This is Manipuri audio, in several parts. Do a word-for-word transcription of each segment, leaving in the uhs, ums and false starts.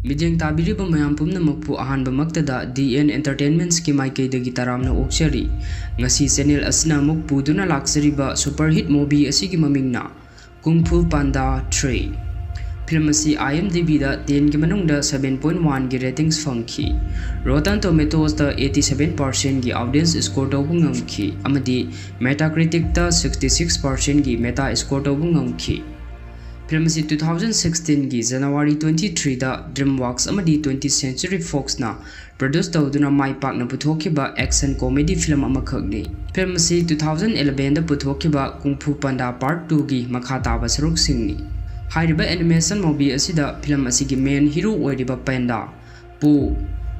ꯃꯤꯠꯌꯦꯡ ꯇꯥꯕꯤꯔꯤꯕ ꯃꯌꯥꯝ ꯄꯨꯝꯅꯃꯛꯄꯨ ꯑꯍꯥꯟꯕꯃꯛꯇꯗ D N Entertainmentsꯀꯤ ꯃꯥꯏꯀꯩꯗꯒꯤ ꯇꯔꯥꯝꯅ ꯑꯣꯛꯆꯔꯤ꯫ ꯉꯁꯤ channel ꯑꯁꯤꯅ ꯑꯃꯨꯛ ꯄꯨꯗꯨꯅ ꯂꯥꯛꯆꯔꯤꯕ superhit movie ꯑꯁꯤꯒꯤ ꯃꯃꯤꯡꯅ Kung Fu Panda three꯫ Film ꯑꯁꯤ IMDbꯗ tenꯒꯤ ꯃꯅꯨꯡꯗ seven point oneꯒꯤ ratings ꯐꯪꯈꯤ꯫ Rotten Tomatoesꯇ eighty seven percentꯒꯤ audience score ꯇꯧꯕ ꯉꯝꯈꯤ ꯑꯃꯗꯤ Metacriticꯇ sixty six percentꯒꯤ meta score ꯇꯧꯕ ꯉꯝꯈꯤ꯫ Film ꯑꯁꯤ two thousand sixteenꯒꯤ January twenty threeꯗ DreamWorks ꯑꯃꯗꯤ twentieth Century Foxꯅ produce ꯇꯧꯗꯨꯅ ꯃꯥꯏ ꯄꯥꯛꯅ ꯄꯨꯊꯣꯛꯈꯤꯕ action comedy film ꯑꯃꯈꯛꯅꯤ꯫ Film ꯑꯁꯤ two thousand elevenꯗ ꯄꯨꯊꯣꯛꯈꯤꯕ Kung Fu Panda Part twoꯒꯤ ꯃꯈꯥ ꯇꯥꯕ ꯁꯔꯨꯛꯁꯤꯡꯅꯤ꯫ ꯍꯥꯏꯔꯤꯕ animation movie ꯑꯁꯤꯗ film ꯑꯁꯤꯒꯤ main hero ꯑꯣꯏꯔꯤꯕ Panda ꯄꯨ,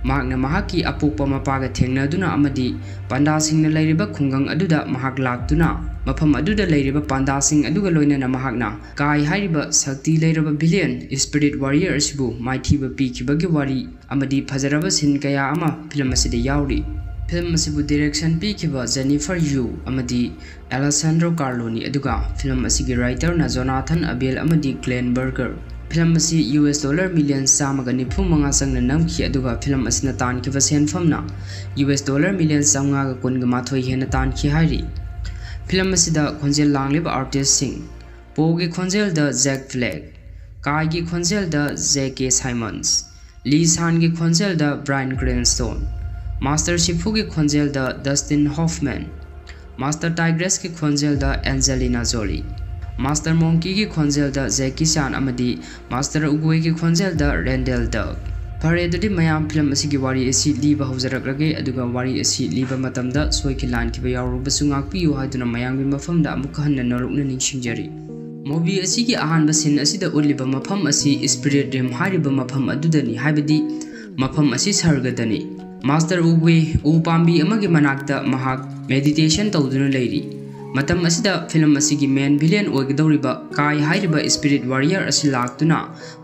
ꯃꯍꯥꯛꯅ ꯃꯍꯥꯛꯀꯤ ꯑꯄꯣꯛꯄ ꯃꯄꯥꯒ ꯊꯦꯡꯅꯗꯨꯅ ꯑꯃꯗꯤ ꯄꯥꯟꯗꯥꯁꯤꯡꯅ ꯂꯩꯔꯤꯕ ꯈꯨꯡꯒꯪ ꯑꯗꯨꯗ ꯃꯍꯥꯛ ꯂꯥꯛꯇꯨꯅ ꯃꯐꯝ ꯑꯗꯨꯗ ꯂꯩꯔꯤꯕ ꯄꯥꯟꯗꯥꯁꯤꯡ ꯑꯗꯨꯒ ꯂꯣꯏꯅꯅ ꯃꯍꯥꯛꯅ ꯀꯥꯏ ꯍꯥꯏꯔꯤꯕ ꯁꯛꯇꯤ ꯂꯩꯔꯕ villain spirit warrior ꯑꯁꯤꯕꯨ ꯃꯥꯏꯊꯤꯕ ꯄꯤꯈꯤꯕꯒꯤ ꯋꯥꯔꯤ ꯑꯃꯗꯤ ꯐꯖꯔꯕ scene ꯀꯌꯥ ꯑꯃ film ꯑꯁꯤꯗ ꯌꯥꯎꯔꯤ꯫ Film ꯑꯁꯤꯕꯨ direction ꯄꯤꯈꯤꯕ Jennifer Yu ꯑꯃꯗꯤ Alessandro Carloni ꯑꯗꯨꯒ film ꯑꯁꯤꯒꯤ writerꯅ Jonathan Abel ꯑꯃꯗꯤ Glenn Berger꯫ Film ꯑꯁꯤ US dollar million ꯆꯥꯝꯃꯒ ꯅꯤꯐꯨ ꯃꯉꯥ ꯆꯪꯅ ꯅꯝꯈꯤ, ꯑꯗꯨꯒ film ꯑꯁꯤꯅ ꯇꯥꯟꯈꯤꯕ ꯁꯦꯟꯐꯝꯅ US dollar million ꯆꯥꯝꯃꯉꯥꯒ ꯀꯨꯟꯒ ꯃꯥꯊꯣꯏ ꯍꯦꯟꯅ ꯇꯥꯟꯈꯤ ꯍꯥꯏꯔꯤ꯫ Film ꯑꯁꯤꯗ ꯈꯣꯟꯖꯦꯜ ꯂꯥꯡꯂꯤꯕ artistꯁꯤꯡ: ꯄꯣꯒꯤ ꯈꯣꯟꯖꯦꯜꯗ Jack Black, ꯀꯥꯏꯒꯤ ꯈꯣꯟꯖꯦꯜꯗ J K Simmons, ꯂꯤ ꯁꯥꯟꯒꯤ ꯈꯣꯟꯖꯦꯜꯗ Bryan Cranston, Master ꯁꯤꯐꯨꯒꯤ ꯈꯣꯟꯖꯦꯜꯗ Dustin Hoffman, Master Tigressꯀꯤ ꯈꯣꯟꯖꯦꯜꯗ Angelina Jolie, Master Monkeyꯒꯤ ꯈꯣꯟꯖꯦꯜꯗ Jackie Chan ꯑꯃꯗꯤ Master Oogwayꯒꯤ ꯈꯣꯟꯖꯦꯜꯗ Randall Dugg꯫ ꯐꯔꯦ, ꯑꯗꯨꯗꯤ ꯃꯌꯥꯝ, film ꯑꯁꯤꯒꯤ ꯋꯥꯔꯤ ꯑꯁꯤ ꯂꯤꯕ ꯍꯧꯖꯔꯛꯂꯒꯦ, ꯑꯗꯨꯒ ꯋꯥꯔꯤ ꯑꯁꯤ ꯂꯤꯕ ꯃꯇꯝꯗ ꯁꯣꯏꯈꯤ ꯂꯥꯟꯈꯤꯕ ꯌꯥꯎꯔꯕꯁꯨ ꯉꯥꯛꯄꯤꯌꯨ ꯍꯥꯏꯗꯨꯅ ꯃꯌꯥꯝꯒꯤ ꯃꯐꯝꯗ ꯑꯃꯨꯛꯀ ꯍꯟꯅ ꯅꯧꯔꯛꯅ ꯅꯤꯡꯁꯤꯡꯖꯔꯤ꯫ Movie ꯑꯁꯤꯒꯤ ꯑꯍꯥꯟꯕ scene ꯑꯁꯤꯗ ꯎꯠꯂꯤꯕ ꯃꯐꯝ ꯑꯁꯤ Spirit Rim ꯍꯥꯏꯔꯤꯕ ꯃꯐꯝ ꯑꯗꯨꯗꯅꯤ, ꯍꯥꯏꯕꯗꯤ ꯃꯐꯝ ꯑꯁꯤ ꯁꯔꯒꯗꯅꯤ꯫ Master Oogway ꯎ ꯄꯥꯝꯕꯤ ꯑꯃꯒꯤ ꯃꯅꯥꯛꯇ ꯃꯍꯥꯛ meditation ꯇꯧꯗꯨꯅ ꯂꯩꯔꯤ꯫ ꯃꯇꯝ ꯑꯁꯤꯗ film ꯑꯁꯤꯒꯤ main villain ꯑꯣꯏꯒꯗꯧꯔꯤꯕ ꯀꯥꯏ ꯍꯥꯏꯔꯤꯕ spirit warrior ꯑꯁꯤ ꯂꯥꯛꯇꯨꯅ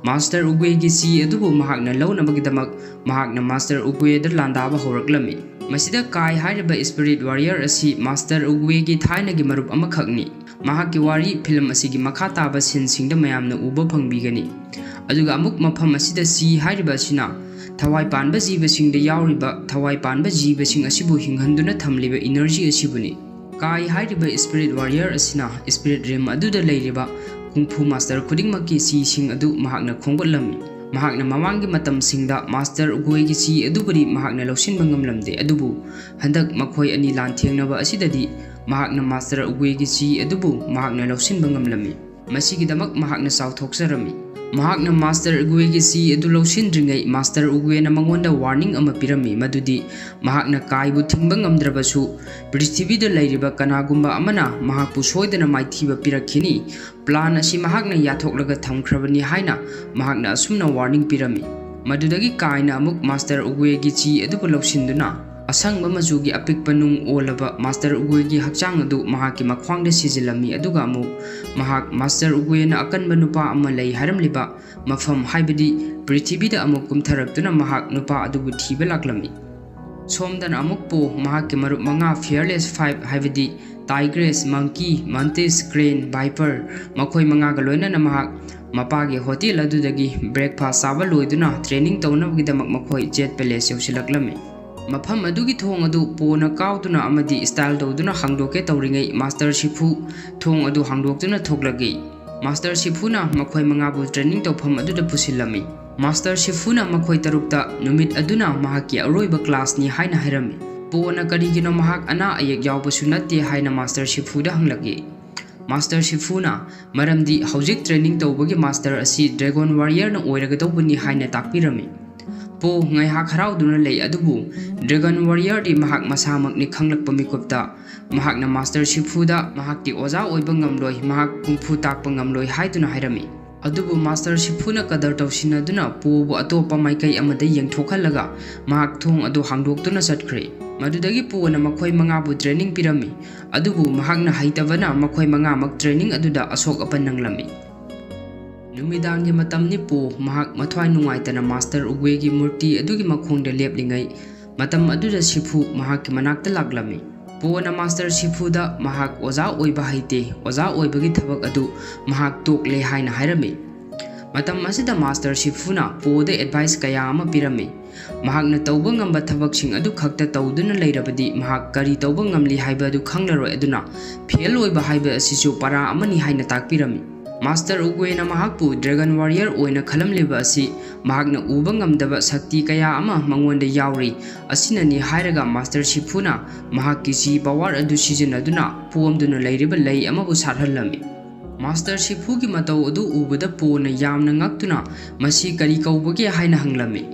Master Oogwayꯒꯤ ꯆꯤ ꯑꯗꯨꯕꯨ ꯃꯍꯥꯛꯅ ꯂꯧꯅꯕꯒꯤꯗꯃꯛ ꯃꯍꯥꯛꯅ Master Oogwayꯗ ꯂꯥꯟꯗꯥꯕ ꯍꯧꯔꯛꯂꯝꯃꯤ꯫ ꯃꯁꯤꯗ ꯀꯥꯏ ꯍꯥꯏꯔꯤꯕ spirit warrior ꯑꯁꯤ Master Oogwayꯒꯤ ꯊꯥꯏꯅꯒꯤ ꯃꯔꯨꯞ ꯑꯃꯈꯛꯅꯤ꯫ ꯃꯍꯥꯛꯀꯤ ꯋꯥꯔꯤ film ꯑꯁꯤꯒꯤ ꯃꯈꯥ ꯇꯥꯕ sceneꯁꯤꯡꯗ ꯃꯌꯥꯝꯅ ꯎꯕ ꯐꯪꯕꯤꯒꯅꯤ꯫ ꯑꯗꯨꯒ ꯑꯃꯨꯛ ꯃꯐꯝ ꯑꯁꯤꯗ ꯁꯤ ꯍꯥꯏꯔꯤꯕ ꯑꯁꯤꯅ ꯊꯋꯥꯏ ꯄꯥꯟꯕ ꯖꯤꯕꯁꯤꯡꯗ ꯌꯥꯎꯔꯤꯕ ꯊꯋꯥꯏ ꯄꯥꯟꯕ ꯖꯤꯕꯁꯤꯡ ꯑꯁꯤꯕꯨ ꯍꯤꯡꯍꯟꯗꯨꯅ ꯊꯝꯂꯤꯕ energy ꯑꯁꯤꯕꯨꯅꯤ꯫ ꯀꯥꯏ ꯍꯥꯏꯔꯤꯕ spirit warrior ꯑꯁꯤꯅ spirit realm ꯑꯗꯨꯗ ꯂꯩꯔꯤꯕ ꯀꯨꯡꯐꯨ master ꯈꯨꯗꯤꯡꯃꯛꯀꯤ ꯆꯤꯁꯤꯡ ꯑꯗꯨ ꯃꯍꯥꯛꯅ ꯈꯣꯝꯒꯠꯂꯝꯃꯤ꯫ ꯃꯍꯥꯛꯅ ꯃꯃꯥꯡꯒꯤ ꯃꯇꯝꯁꯤꯡꯗ master ꯎꯒꯨꯏꯒꯤ ꯆꯤ ꯑꯗꯨꯕꯨꯗꯤ ꯃꯍꯥꯛꯅ ꯂꯧꯁꯤꯟꯕ ꯉꯝꯂꯝꯗꯦ, ꯑꯗꯨꯕꯨ ꯍꯟꯗꯛ ꯃꯈꯣꯏ ꯑꯅꯤ ꯂꯥꯟꯊꯦꯡꯅꯕ ꯑꯁꯤꯗꯗꯤ ꯃꯍꯥꯛꯅ master ꯎꯒꯨꯏꯒꯤ ꯆꯤ ꯑꯗꯨꯕꯨ ꯃꯍꯥꯛꯅ ꯂꯧꯁꯤꯟꯕ ꯉꯝꯂꯝꯃꯤ꯫ ꯃꯁꯤꯒꯤꯗꯃꯛ ꯃꯍꯥꯛꯅ ꯆꯥꯎꯊꯣꯛꯆꯔꯝꯃꯤ꯫ ꯃꯍꯥꯛꯅ master ꯎꯒꯨꯏꯒꯤ ꯆꯤ ꯑꯗꯨ ꯂꯧꯁꯤꯟꯗ꯭ꯔꯤꯉꯩ master ꯎꯒꯨꯏꯅ ꯃꯉꯣꯟꯗ warning ꯑꯃ ꯄꯤꯔꯝꯃꯤ, ꯃꯗꯨꯗꯤ ꯃꯍꯥꯛꯅ ꯀꯥꯏꯕꯨ ꯊꯤꯡꯕ ꯉꯝꯗ꯭ꯔꯕꯁꯨ ꯄ꯭ꯔꯤꯊꯤꯕꯤꯗ ꯂꯩꯔꯤꯕ ꯀꯅꯥꯒꯨꯝꯕ ꯑꯃꯅ ꯃꯍꯥꯛꯄꯨ ꯁꯣꯏꯗꯅ ꯃꯥꯏꯊꯤꯕ ꯄꯤꯔꯛꯈꯤꯅꯤ꯫ Plan ꯑꯁꯤ ꯃꯍꯥꯛꯅ ꯌꯥꯊꯣꯛꯂꯒ ꯊꯝꯈ꯭ꯔꯕꯅꯤ ꯍꯥꯏꯅ ꯃꯍꯥꯛꯅ ꯑꯁꯨꯝꯅ warning ꯄꯤꯔꯝꯃꯤ꯫ ꯃꯗꯨꯗꯒꯤ ꯀꯥꯏꯅ ꯑꯃꯨꯛ master ꯎꯒꯨꯏꯒꯤ ꯆꯤ ꯑꯗꯨꯕꯨ ꯂꯧꯁꯤꯟꯗꯨꯅ ꯑꯁꯪꯕ ꯃꯆꯨꯒꯤ ꯑꯄꯤꯛꯄ ꯅꯨꯡ ꯑꯣꯜꯂꯕ master ꯎꯒꯨꯏꯒꯤ ꯍꯛꯆꯥꯡ ꯑꯗꯨ ꯃꯍꯥꯛꯀꯤ ꯃꯈ꯭ꯋꯥꯡꯗ ꯁꯤꯖꯤꯜꯂꯝꯃꯤ, ꯑꯗꯨꯒ ꯑꯃꯨꯛ ꯃꯍꯥꯛ master ꯎꯒꯨꯏꯅ ꯑꯀꯟꯕ ꯅꯨꯄꯥ ꯑꯃ ꯂꯩ ꯍꯥꯏꯔꯝꯂꯤꯕ ꯃꯐꯝ, ꯍꯥꯏꯕꯗꯤ ꯄ꯭ꯔꯤꯊꯤꯕꯤꯗ ꯑꯃꯨꯛ ꯀꯨꯝꯊꯔꯛꯇꯨꯅ ꯃꯍꯥꯛ ꯅꯨꯄꯥ ꯑꯗꯨꯕꯨ ꯊꯤꯕ ꯂꯥꯛꯂꯝꯃꯤ꯫ ꯁꯣꯝꯗꯅ ꯑꯃꯨꯛ ꯄꯣ ꯃꯍꯥꯛꯀꯤ ꯃꯔꯨꯞ ꯃꯉꯥ fearless five, ꯍꯥꯏꯕꯗꯤ tigress, monkey, mantis, crane, viper, ꯃꯈꯣꯏ ꯃꯉꯥꯒ ꯂꯣꯏꯅꯅ ꯃꯍꯥꯛ ꯃꯄꯥꯒꯤ hotel ꯑꯗꯨꯗꯒꯤ breakfast ꯆꯥꯕ ꯂꯣꯏꯗꯨꯅ training ꯇꯧꯅꯕꯒꯤꯗꯃꯛ ꯃꯈꯣꯏ jet palace ꯌꯧꯁꯤꯜꯂꯛꯂꯝꯃꯤ꯫ ꯃꯐꯝ ꯑꯗꯨꯒꯤ ꯊꯣꯡ ꯑꯗꯨ ꯄꯣꯅ ꯀꯥꯎꯗꯨꯅ ꯑꯃꯗꯤ style ꯇꯧꯗꯨꯅ ꯍꯥꯡꯗꯣꯛꯀꯦ ꯇꯧꯔꯤꯉꯩ master ꯁꯤꯐꯨ ꯊꯣꯡ ꯑꯗꯨ ꯍꯥꯡꯗꯣꯛꯇꯨꯅ ꯊꯣꯛꯂꯛꯏ꯫ Master ꯁꯤꯐꯨꯅ ꯃꯈꯣꯏ ꯃꯉꯥꯕꯨ training ꯇꯧꯐꯝ ꯑꯗꯨꯗ ꯄꯨꯁꯤꯜꯂꯝꯃꯤ꯫ Master ꯁꯤꯐꯨꯅ ꯃꯈꯣꯏ ꯇꯔꯨꯛꯇ ꯅꯨꯃꯤꯠ ꯑꯗꯨꯅ ꯃꯍꯥꯛꯀꯤ ꯑꯔꯣꯏꯕ class ꯅꯤ ꯍꯥꯏꯅ ꯍꯥꯏꯔꯝꯃꯤ꯫ ꯄꯣꯅ ꯀꯔꯤꯒꯤꯅꯣ ꯃꯍꯥꯛ ꯑꯅꯥ ꯑꯌꯦꯛ ꯌꯥꯎꯕꯁꯨ ꯅꯠꯇꯦ ꯍꯥꯏꯅ master ꯁꯤꯐꯨꯗ ꯍꯪꯂꯛꯏ꯫ Master ꯁꯤꯐꯨꯅ ꯃꯔꯝꯗꯤ ꯍꯧꯖꯤꯛ training ꯇꯧꯕꯒꯤ master ꯑꯁꯤ dragon warrior ꯅ ꯑꯣꯏꯔꯒꯗꯧꯕꯅꯤ ꯍꯥꯏꯅ ꯇꯥꯛꯄꯤꯔꯝꯃꯤ꯫ ꯄꯣ ꯉꯥꯏꯍꯥꯛ ꯍꯔꯥꯎꯗꯨꯅ ꯂꯩ, ꯑꯗꯨꯕꯨ dragon warrior ꯗꯤ ꯃꯍꯥꯛ ꯃꯁꯥꯃꯛꯅꯤ ꯈꯪꯂꯛꯄ ꯃꯤꯀꯨꯞꯇ ꯃꯍꯥꯛꯅ master ꯁꯤꯐꯨꯗ ꯃꯍꯥꯛꯀꯤ ꯑꯣꯖꯥ ꯑꯣꯏꯕ ꯉꯝꯂꯣꯏ, ꯃꯍꯥꯛ ꯀꯨꯡꯐꯨ ꯇꯥꯛꯄ ꯉꯝꯂꯣꯏ ꯍꯥꯏꯗꯨꯅ ꯍꯥꯏꯔꯝꯃꯤ꯫ ꯑꯗꯨꯕꯨ master ꯁꯤꯐꯨꯅ ꯀꯗꯔ ꯇꯧꯁꯤꯟꯅꯗꯨꯅ ꯄꯣꯕꯨ ꯑꯇꯣꯞꯄ ꯃꯥꯏꯀꯩ ꯑꯃꯗ ꯌꯦꯡꯊꯣꯛꯍꯜꯂꯒ ꯃꯍꯥꯛ ꯊꯣꯡ ꯑꯗꯨ ꯍꯥꯡꯗꯣꯛꯇꯨꯅ ꯆꯠꯈ꯭ꯔꯦ꯫ ꯃꯗꯨꯗꯒꯤ ꯄꯣꯅ ꯃꯈꯣꯏ ꯃꯉꯥꯕꯨ training ꯄꯤꯔꯝꯃꯤ, ꯑꯗꯨꯕꯨ ꯃꯍꯥꯛꯅ ꯍꯩꯇꯕꯅ ꯃꯈꯣꯏ ꯃꯉꯥꯃꯛ training ꯑꯗꯨꯗ ꯑꯁꯣꯛ ꯑꯄꯟ ꯅꯪꯂꯝꯃꯤ꯫ ꯅꯨꯃꯤꯗꯥꯡꯒꯤ ꯃꯇꯝꯅꯤ꯫ ꯄꯣ ꯃꯍꯥꯛ ꯃꯊ꯭ꯋꯥꯏ ꯅꯨꯡꯉꯥꯏꯇꯅ master ꯎꯒꯨꯏꯒꯤ ꯃꯨꯔꯇꯤ ꯑꯗꯨꯒꯤ ꯃꯈꯣꯡꯗ ꯂꯦꯞꯂꯤꯉꯩ ꯃꯇꯝ ꯑꯗꯨꯗ ꯁꯤꯐꯨ ꯃꯍꯥꯛꯀꯤ ꯃꯅꯥꯛꯇ ꯂꯥꯛꯂꯝꯃꯤ꯫ ꯄꯣꯅ master ꯁꯤꯐꯨꯗ ꯃꯍꯥꯛ ꯑꯣꯖꯥ ꯑꯣꯏꯕ ꯍꯩꯇꯦ, ꯑꯣꯖꯥ ꯑꯣꯏꯕꯒꯤ ꯊꯕꯛ ꯑꯗꯨ ꯃꯍꯥꯛ ꯇꯣꯛꯂꯦ ꯍꯥꯏꯅ ꯍꯥꯏꯔꯝꯃꯤ꯫ ꯃꯇꯝ ꯑꯁꯤꯗ ꯃꯥꯁꯇꯔ ꯁꯤꯐꯨꯅ ꯄꯣꯗ ꯑꯦꯗꯚꯥꯏꯁ ꯀꯌꯥ ꯑꯃ ꯄꯤꯔꯝꯃꯤ꯫ ꯃꯍꯥꯛꯅ ꯇꯧꯕ ꯉꯝꯕ ꯊꯕꯛꯁꯤꯡ ꯑꯗꯨ ꯈꯛꯇ ꯇꯧꯗꯨꯅ ꯂꯩꯔꯕꯗꯤ ꯃꯍꯥꯛ ꯀꯔꯤ ꯇꯧꯕ ꯉꯝꯂꯤ ꯍꯥꯏꯕ ꯑꯗꯨ ꯈꯪꯂꯔꯣꯏ, ꯑꯗꯨꯅ ꯐꯦꯜ ꯑꯣꯏꯕ ꯍꯥꯏꯕ ꯑꯁꯤꯁꯨ ꯄꯔꯥ ꯑꯃꯅꯤ ꯍꯥꯏꯅ ꯇꯥꯛꯄꯤꯔꯝꯃꯤ꯫ ꯃꯥꯁꯇꯔ ꯎꯒꯋꯦꯅ ꯃꯍꯥꯛꯄꯨ ꯗ꯭ꯔꯦꯒꯟ ꯋꯥꯔꯤꯌꯔ ꯑꯣꯏꯅ ꯈꯜꯂꯝꯂꯤꯕ ꯑꯁꯤ ꯃꯍꯥꯛꯅ ꯎꯕ ꯉꯝꯗꯕ ꯁꯛꯇꯤ ꯀꯌꯥ ꯑꯃ ꯃꯉꯣꯟꯗ ꯌꯥꯎꯔꯤ ꯑꯁꯤꯅꯅꯤ ꯍꯥꯏꯔꯒ ꯃꯥꯁꯇꯔ ꯁꯤꯐꯨꯅ ꯃꯍꯥꯛꯀꯤ ꯆꯤ ꯄꯋꯥꯔ ꯑꯗꯨ ꯁꯤꯖꯤꯟꯅꯗꯨꯅ ꯄꯣꯝꯗꯨꯅ ꯂꯩꯔꯤꯕ ꯂꯩ ꯑꯃꯕꯨ ꯁꯥꯠꯍꯜꯂꯝꯃꯤ꯫ ꯃꯥꯁꯇꯔ ꯁꯤꯐꯨꯒꯤ ꯃꯇꯧ ꯑꯗꯨ ꯎꯕꯗ ꯄꯣꯅ ꯌꯥꯝꯅ ꯉꯛꯇꯨꯅ ꯃꯁꯤ ꯀꯔꯤ ꯀꯧꯕꯒꯦ ꯍꯥꯏꯅ ꯍꯪꯂꯝꯃꯤ꯫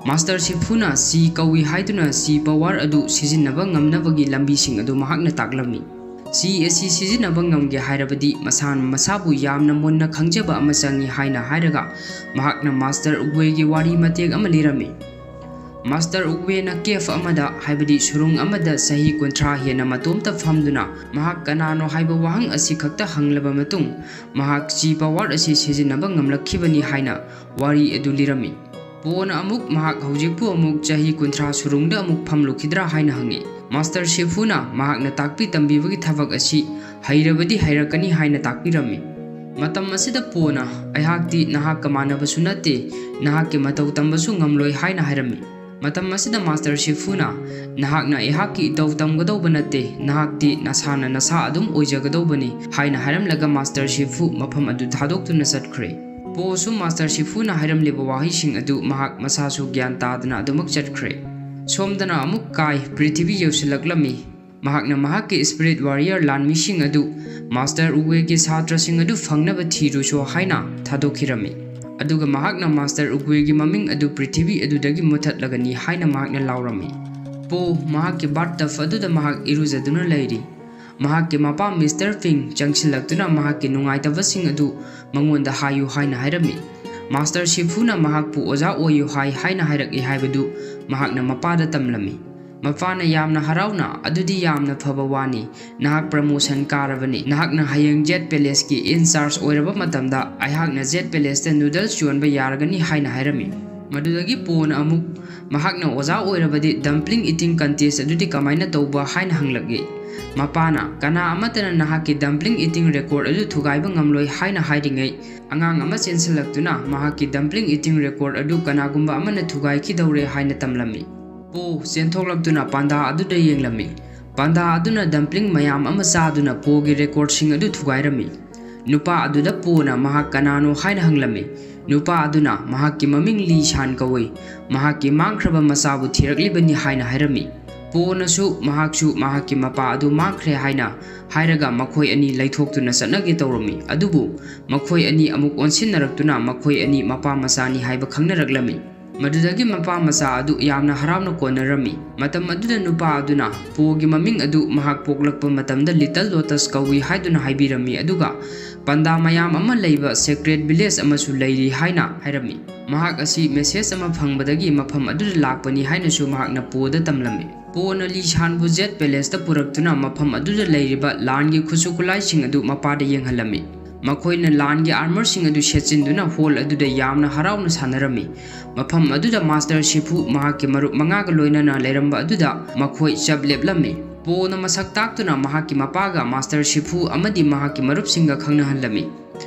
ꯃꯥꯁꯇꯔ ꯁꯤꯐꯨꯅ ꯆꯤ ꯀꯧꯏ ꯍꯥꯏꯗꯨꯅ ꯆꯤ ꯄꯋꯥꯔ ꯑꯗꯨ ꯁꯤꯖꯤꯟꯅꯕ ꯉꯝꯅꯕꯒꯤ ꯂꯝꯕꯤꯁꯤꯡ ꯑꯗꯨ ꯃꯍꯥꯛꯅ ꯇꯥꯛꯂꯝꯃꯤ꯫ ꯆꯤ ꯑꯁꯤ ꯁꯤꯖꯤꯟꯅꯕ ꯉꯝꯒꯦ ꯍꯥꯏꯔꯕꯗꯤ ꯃꯁꯥꯅ ꯃꯁꯥꯕꯨ ꯌꯥꯝꯅ ꯃꯨꯟꯅ ꯈꯪꯖꯕ ꯑꯃ ꯆꯪꯏ ꯍꯥꯏꯅ ꯍꯥꯏꯔꯒ ꯃꯍꯥꯛꯅ ꯃꯥꯁꯇꯔ ꯎꯒꯋꯦꯒꯤ ꯋꯥꯔꯤ ꯃꯇꯦꯛ ꯑꯃ ꯂꯤꯔꯝꯃꯤ꯫ ꯃꯥꯁꯇꯔ ꯎꯒꯋꯦꯅ ꯀꯦꯐ ꯑꯃꯗ, ꯍꯥꯏꯕꯗꯤ ꯁꯨꯔꯨꯡ ꯑꯃꯗ ꯆꯍꯤ ꯀꯨꯟꯊ꯭ꯔꯥ ꯍꯦꯟꯅ ꯃꯇꯣꯝꯇ ꯐꯝꯗꯨꯅ ꯃꯍꯥꯛ ꯀꯅꯥꯅꯣ ꯍꯥꯏꯕ ꯋꯥꯍꯪ ꯑꯁꯤ ꯈꯛꯇ ꯍꯪꯂꯕ ꯃꯇꯨꯡ ꯃꯍꯥꯛ ꯆꯤ ꯄꯋꯥꯔ ꯑꯁꯤ ꯁꯤꯖꯤꯟꯅꯕ ꯉꯝꯂꯛꯈꯤꯕꯅꯤ ꯍꯥꯏꯅ ꯋꯥꯔꯤ ꯑꯗꯨ ꯂꯤꯔꯝꯃꯤ꯫ ꯄꯣꯅ ꯑꯃꯨꯛ ꯃꯍꯥꯛ ꯍꯧꯖꯤꯛꯄꯨ ꯑꯃꯨꯛ ꯆꯍꯤ ꯀꯨꯟꯊ꯭ꯔꯥ ꯁꯨꯔꯨꯡꯗ ꯑꯃꯨꯛ ꯐꯝꯂꯨꯈꯤꯗ꯭ꯔꯥ ꯍꯥꯏꯅ ꯍꯪꯉꯤ꯫ ꯃꯥꯁꯇꯔ ꯁꯤꯐꯨꯅ ꯃꯍꯥꯛꯅ ꯇꯥꯛꯄꯤ ꯇꯝꯕꯤꯕꯒꯤ ꯊꯕꯛ ꯑꯁꯤ ꯍꯩꯔꯕꯗꯤ ꯍꯩꯔꯛꯀꯅꯤ ꯍꯥꯏꯅ ꯇꯥꯛꯄꯤꯔꯝꯃꯤ꯫ ꯃꯇꯝ ꯑꯁꯤꯗ ꯄꯣꯅ, "ꯑꯩꯍꯥꯛꯇꯤ ꯅꯍꯥꯛꯀ ꯃꯥꯟꯅꯕꯁꯨ ꯅꯠꯇꯦ, ꯅꯍꯥꯛꯀꯤ ꯃꯇꯧ ꯇꯝꯕꯁꯨ ꯉꯝꯂꯣꯏ" ꯍꯥꯏꯅ ꯍꯥꯏꯔꯝꯃꯤ꯫ ꯃꯇꯝ ꯑꯁꯤꯗ ꯃꯥꯁꯇꯔ ꯁꯤꯐꯨꯅ, "ꯅꯍꯥꯛꯅ ꯑꯩꯍꯥꯛꯀꯤ ꯏꯇꯧ ꯇꯝꯒꯗꯧꯕ ꯅꯠꯇꯦ, ꯅꯍꯥꯛꯇꯤ ꯅꯁꯥꯅ ꯅꯁꯥ ꯑꯗꯨꯝ ꯑꯣꯏꯖꯒꯗꯧꯕꯅꯤ" ꯍꯥꯏꯅ ꯍꯥꯏꯔꯝꯂꯒ ꯃꯥꯁꯇꯔ ꯁꯤꯐꯨ ꯃꯐꯝ ꯑꯗꯨ ꯊꯥꯗꯣꯛꯇꯨꯅ ꯆꯠꯈ꯭ꯔꯦ꯫ ꯄꯣꯁꯨ ꯃꯥꯁꯇꯔ ꯁꯤꯐꯨꯅ ꯍꯥꯏꯔꯝꯂꯤꯕ ꯋꯥꯍꯩꯁꯤꯡ ꯑꯗꯨ ꯃꯍꯥꯛ ꯃꯁꯥꯁꯨ ꯒ꯭ꯌꯥꯟ ꯇꯥꯗꯅ ꯑꯗꯨꯃꯛ ꯆꯠꯈ꯭ꯔꯦ꯫ ꯁꯣꯝꯗꯅ ꯑꯃꯨꯛ ꯀꯥꯏ ꯄ꯭ꯔꯤꯊꯤꯕꯤ ꯌꯧꯁꯤꯜꯂꯛꯂꯝꯃꯤ꯫ ꯃꯍꯥꯛꯅ ꯃꯍꯥꯛꯀꯤ ꯁ꯭ꯄꯤꯔꯤꯠ ꯋꯥꯔꯤꯌꯔ ꯂꯥꯟꯃꯤꯁꯤꯡ ꯑꯗꯨ ꯃꯥꯁꯇꯔ ꯎꯒꯋꯦꯒꯤ ꯁꯥꯇ꯭ꯔꯁꯤꯡ ꯑꯗꯨ ꯐꯪꯅꯕ ꯊꯤꯔꯨꯁꯣ ꯍꯥꯏꯅ ꯊꯥꯗꯣꯛꯈꯤꯔꯝꯃꯤ꯫ ꯑꯗꯨꯒ ꯃꯍꯥꯛꯅ ꯃꯥꯁꯇꯔ ꯎꯒꯋꯦꯒꯤ ꯃꯃꯤꯡ ꯑꯗꯨ ꯄ꯭ꯔꯤꯊꯤꯕꯤ ꯑꯗꯨꯗꯒꯤ ꯃꯨꯊꯠꯂꯒꯅꯤ ꯍꯥꯏꯅ ꯃꯍꯥꯛꯅ ꯂꯥꯎꯔꯝꯃꯤ꯫ ꯄꯣ ꯃꯍꯥꯛꯀꯤ ꯕꯥꯠ ꯇꯕ ꯑꯗꯨꯗ ꯃꯍꯥꯛ ꯏꯔꯨꯖꯗꯨꯅ ꯂꯩꯔꯤ꯫ ꯃꯍꯥꯛꯀꯤ ꯃꯄꯥ ꯃꯤꯁꯇꯔ ꯄꯤꯡ ꯆꯪꯁꯤꯜꯂꯛꯇꯨꯅ ꯃꯍꯥꯛꯀꯤ ꯅꯨꯡꯉꯥꯏꯇꯕꯁꯤꯡ ꯑꯗꯨ ꯃꯉꯣꯟꯗ ꯍꯥꯏꯌꯨ ꯍꯥꯏꯅ ꯍꯥꯏꯔꯝꯃꯤ꯫ ꯃꯥꯁꯇꯔ ꯁꯤꯐꯨꯅ ꯃꯍꯥꯛꯄꯨ ꯑꯣꯖꯥ ꯑꯣꯏꯌꯨ ꯍꯥꯏ ꯍꯥꯏꯅ ꯍꯥꯏꯔꯛꯏ ꯍꯥꯏꯕꯗꯨ ꯃꯍꯥꯛꯅ ꯃꯄꯥꯗ ꯇꯝꯂꯝꯃꯤ꯫ ꯃꯄꯥꯅ ꯌꯥꯝꯅ ꯍꯔꯥꯎꯅ, "ꯑꯗꯨꯗꯤ ꯌꯥꯝꯅ ꯐꯕ ꯋꯥꯅꯤ, ꯅꯍꯥꯛ ꯄ꯭ꯔꯃꯣꯁꯟ ꯀꯥꯔꯕꯅꯤ꯫ ꯅꯍꯥꯛꯅ ꯍꯌꯦꯡ ꯖꯦꯠ ꯄꯦꯂꯦꯁꯀꯤ ꯏꯟ ꯆꯥꯔꯖ ꯑꯣꯏꯔꯕ ꯃꯇꯝꯗ ꯑꯩꯍꯥꯛꯅ ꯖꯦꯠ ꯄꯦꯂꯦꯁꯇ ꯅꯨꯗꯜꯁ ꯌꯣꯟꯕ ꯌꯥꯔꯒꯅꯤ" ꯍꯥꯏꯅ ꯍꯥꯏꯔꯝꯃꯤ꯫ ꯃꯗꯨꯗꯒꯤ ꯄꯣꯅ ꯑꯃꯨꯛ, "ꯃꯍꯥꯛꯅ ꯑꯣꯖꯥ ꯑꯣꯏꯔꯕꯗꯤ ꯗꯝꯄ꯭ꯂꯤꯡ ꯏꯇꯤꯡ ꯀꯟꯇꯦꯁ ꯑꯗꯨꯗꯤ ꯀꯃꯥꯏꯅ ꯇꯧꯕ?" ꯍꯥꯏꯅ ꯍꯪꯂꯛꯏ꯫ ꯃꯄꯥꯅ, "ꯀꯅꯥ ꯑꯃꯠꯇꯅ ꯅꯍꯥꯛꯀꯤ dumpling eating record ꯑꯗꯨ ꯊꯨꯒꯥꯏꯕ ꯉꯝꯂꯣꯏ" ꯍꯥꯏꯅ ꯍꯥꯏꯔꯤꯉꯩ, ꯑꯉꯥꯡ ꯑꯃ ꯆꯦꯟꯁꯤꯜꯂꯛꯇꯨꯅ ꯃꯍꯥꯛꯀꯤ dumpling eating record ꯑꯗꯨ ꯀꯅꯥꯒꯨꯝꯕ ꯑꯃꯅ ꯊꯨꯒꯥꯏꯈꯤꯗꯧꯔꯦ ꯍꯥꯏꯅ ꯇꯝꯂꯝꯃꯤ꯫ ꯄꯣ ꯆꯦꯟꯊꯣꯛꯂꯛꯇꯨꯅ ꯄꯥꯟꯗꯥ ꯑꯗꯨꯗ ꯌꯦꯡꯂꯝꯃꯤ꯫ ꯄꯥꯟꯗꯥ ꯑꯗꯨꯅ dumpling ꯃꯌꯥꯝ ꯑꯃ ꯆꯥꯗꯨꯅ ꯄꯣꯒꯤ recordꯁꯤꯡ ꯑꯗꯨ ꯊꯨꯒꯥꯏꯔꯝꯃꯤ꯫ ꯅꯨꯄꯥ ꯑꯗꯨꯗ ꯄꯣꯅ ꯃꯍꯥꯛ ꯀꯅꯥꯅꯣ ꯍꯥꯏꯅ ꯍꯪꯂꯝꯃꯤ꯫ ꯅꯨꯄꯥ ꯑꯗꯨꯅ ꯃꯍꯥꯛꯀꯤ ꯃꯃꯤꯡ ꯂꯤ ꯁꯥꯟ ꯀꯧꯏ, ꯃꯍꯥꯛꯀꯤ ꯃꯥꯡꯈ꯭ꯔꯕ ꯃꯆꯥꯕꯨ ꯊꯤꯔꯛꯂꯤꯕꯅꯤ ꯍꯥꯏꯅ ꯍꯥꯏꯔꯝꯃꯤ꯫ ꯄꯣꯅꯁꯨ ꯃꯍꯥꯛꯁꯨ ꯃꯍꯥꯛꯀꯤ ꯃꯄꯥ ꯑꯗꯨ ꯃꯥꯡꯈ꯭ꯔꯦ ꯍꯥꯏꯅ ꯍꯥꯏꯔꯒ ꯃꯈꯣꯏ ꯑꯅꯤ ꯂꯩꯊꯣꯛꯇꯨꯅ ꯆꯠꯅꯒꯦ ꯇꯧꯔꯝꯃꯤ꯫ ꯑꯗꯨꯕꯨ ꯃꯈꯣꯏ ꯑꯅꯤ ꯑꯃꯨꯛ ꯑꯣꯟꯁꯤꯟꯅꯔꯛꯇꯨꯅ ꯃꯈꯣꯏ ꯑꯅꯤ ꯃꯄꯥ ꯃꯆꯥꯅꯤ ꯍꯥꯏꯕ ꯈꯪꯅꯔꯛꯂꯝꯃꯤ꯫ ꯃꯗꯨꯗꯒꯤ ꯃꯄꯥ ꯃꯆꯥ ꯑꯗꯨ ꯌꯥꯝꯅ ꯍꯔꯥꯎꯅ ꯀꯣꯟꯅꯔꯝꯃꯤ꯫ ꯃꯇꯝ ꯑꯗꯨꯗ ꯅꯨꯄꯥ ꯑꯗꯨꯅ ꯄꯣꯒꯤ ꯃꯃꯤꯡ ꯑꯗꯨ ꯃꯍꯥꯛ ꯄꯣꯛꯂꯛꯄ ꯃꯇꯝꯗ Little Lotus ꯀꯧꯏ ꯍꯥꯏꯗꯨꯅ ꯍꯥꯏꯕꯤꯔꯝꯃꯤ, ꯑꯗꯨꯒ ꯄꯥꯟꯗꯥ ꯃꯌꯥꯝ ꯑꯃ ꯂꯩꯕ sacred village ꯑꯃꯁꯨ ꯂꯩꯔꯤ ꯍꯥꯏꯅ ꯍꯥꯏꯔꯝꯃꯤ꯫ ꯃꯍꯥꯛ ꯑꯁꯤ message ꯑꯃ ꯐꯪꯕꯗꯒꯤ ꯃꯐꯝ ꯑꯗꯨꯗ ꯂꯥꯛꯄꯅꯤ ꯍꯥꯏꯅꯁꯨ ꯃꯍꯥꯛꯅ ꯄꯣꯗ ꯇꯝꯂꯝꯃꯤ꯫ ꯄꯣꯅ ꯂꯤ ꯁꯥꯟꯕꯨ Jade Palaceꯇ ꯄꯨꯔꯛꯇꯨꯅ ꯃꯐꯝ ꯑꯗꯨꯗ ꯂꯩꯔꯤꯕ ꯂꯥꯟꯒꯤ ꯈꯨꯠꯁꯨ ꯈꯨꯠꯂꯥꯏꯁꯤꯡ ꯑꯗꯨ ꯃꯄꯥꯗ ꯌꯦꯡꯍꯜꯂꯝꯃꯤ꯫ ꯃꯈꯣꯏꯅ ꯂꯥꯟꯒꯤ armourꯁꯤꯡ ꯑꯗꯨ ꯁꯦꯠꯆꯤꯟꯗꯨꯅ hall ꯑꯗꯨꯗ ꯌꯥꯝꯅ ꯍꯔꯥꯎꯅ ꯁꯥꯟꯅꯔꯝꯃꯤ꯫ ꯃꯐꯝ ꯑꯗꯨꯗ Master Shifu ꯃꯍꯥꯛꯀꯤ ꯃꯔꯨꯞ ꯃꯉꯥꯒ ꯂꯣꯏꯅꯅ ꯂꯩꯔꯝꯕ ꯑꯗꯨꯗ ꯃꯈꯣꯏ ꯆꯞ ꯂꯦꯞꯂꯝꯃꯤ꯫ ꯄꯣꯅ ꯃꯁꯛ ꯇꯥꯛꯇꯨꯅ ꯃꯍꯥꯛꯀꯤ ꯃꯄꯥꯒ Master Shifu ꯑꯃꯗꯤ ꯃꯍꯥꯛꯀꯤ ꯃꯔꯨꯞꯁꯤꯡꯒ ꯈꯪꯅꯍꯜꯂꯝꯃꯤ꯫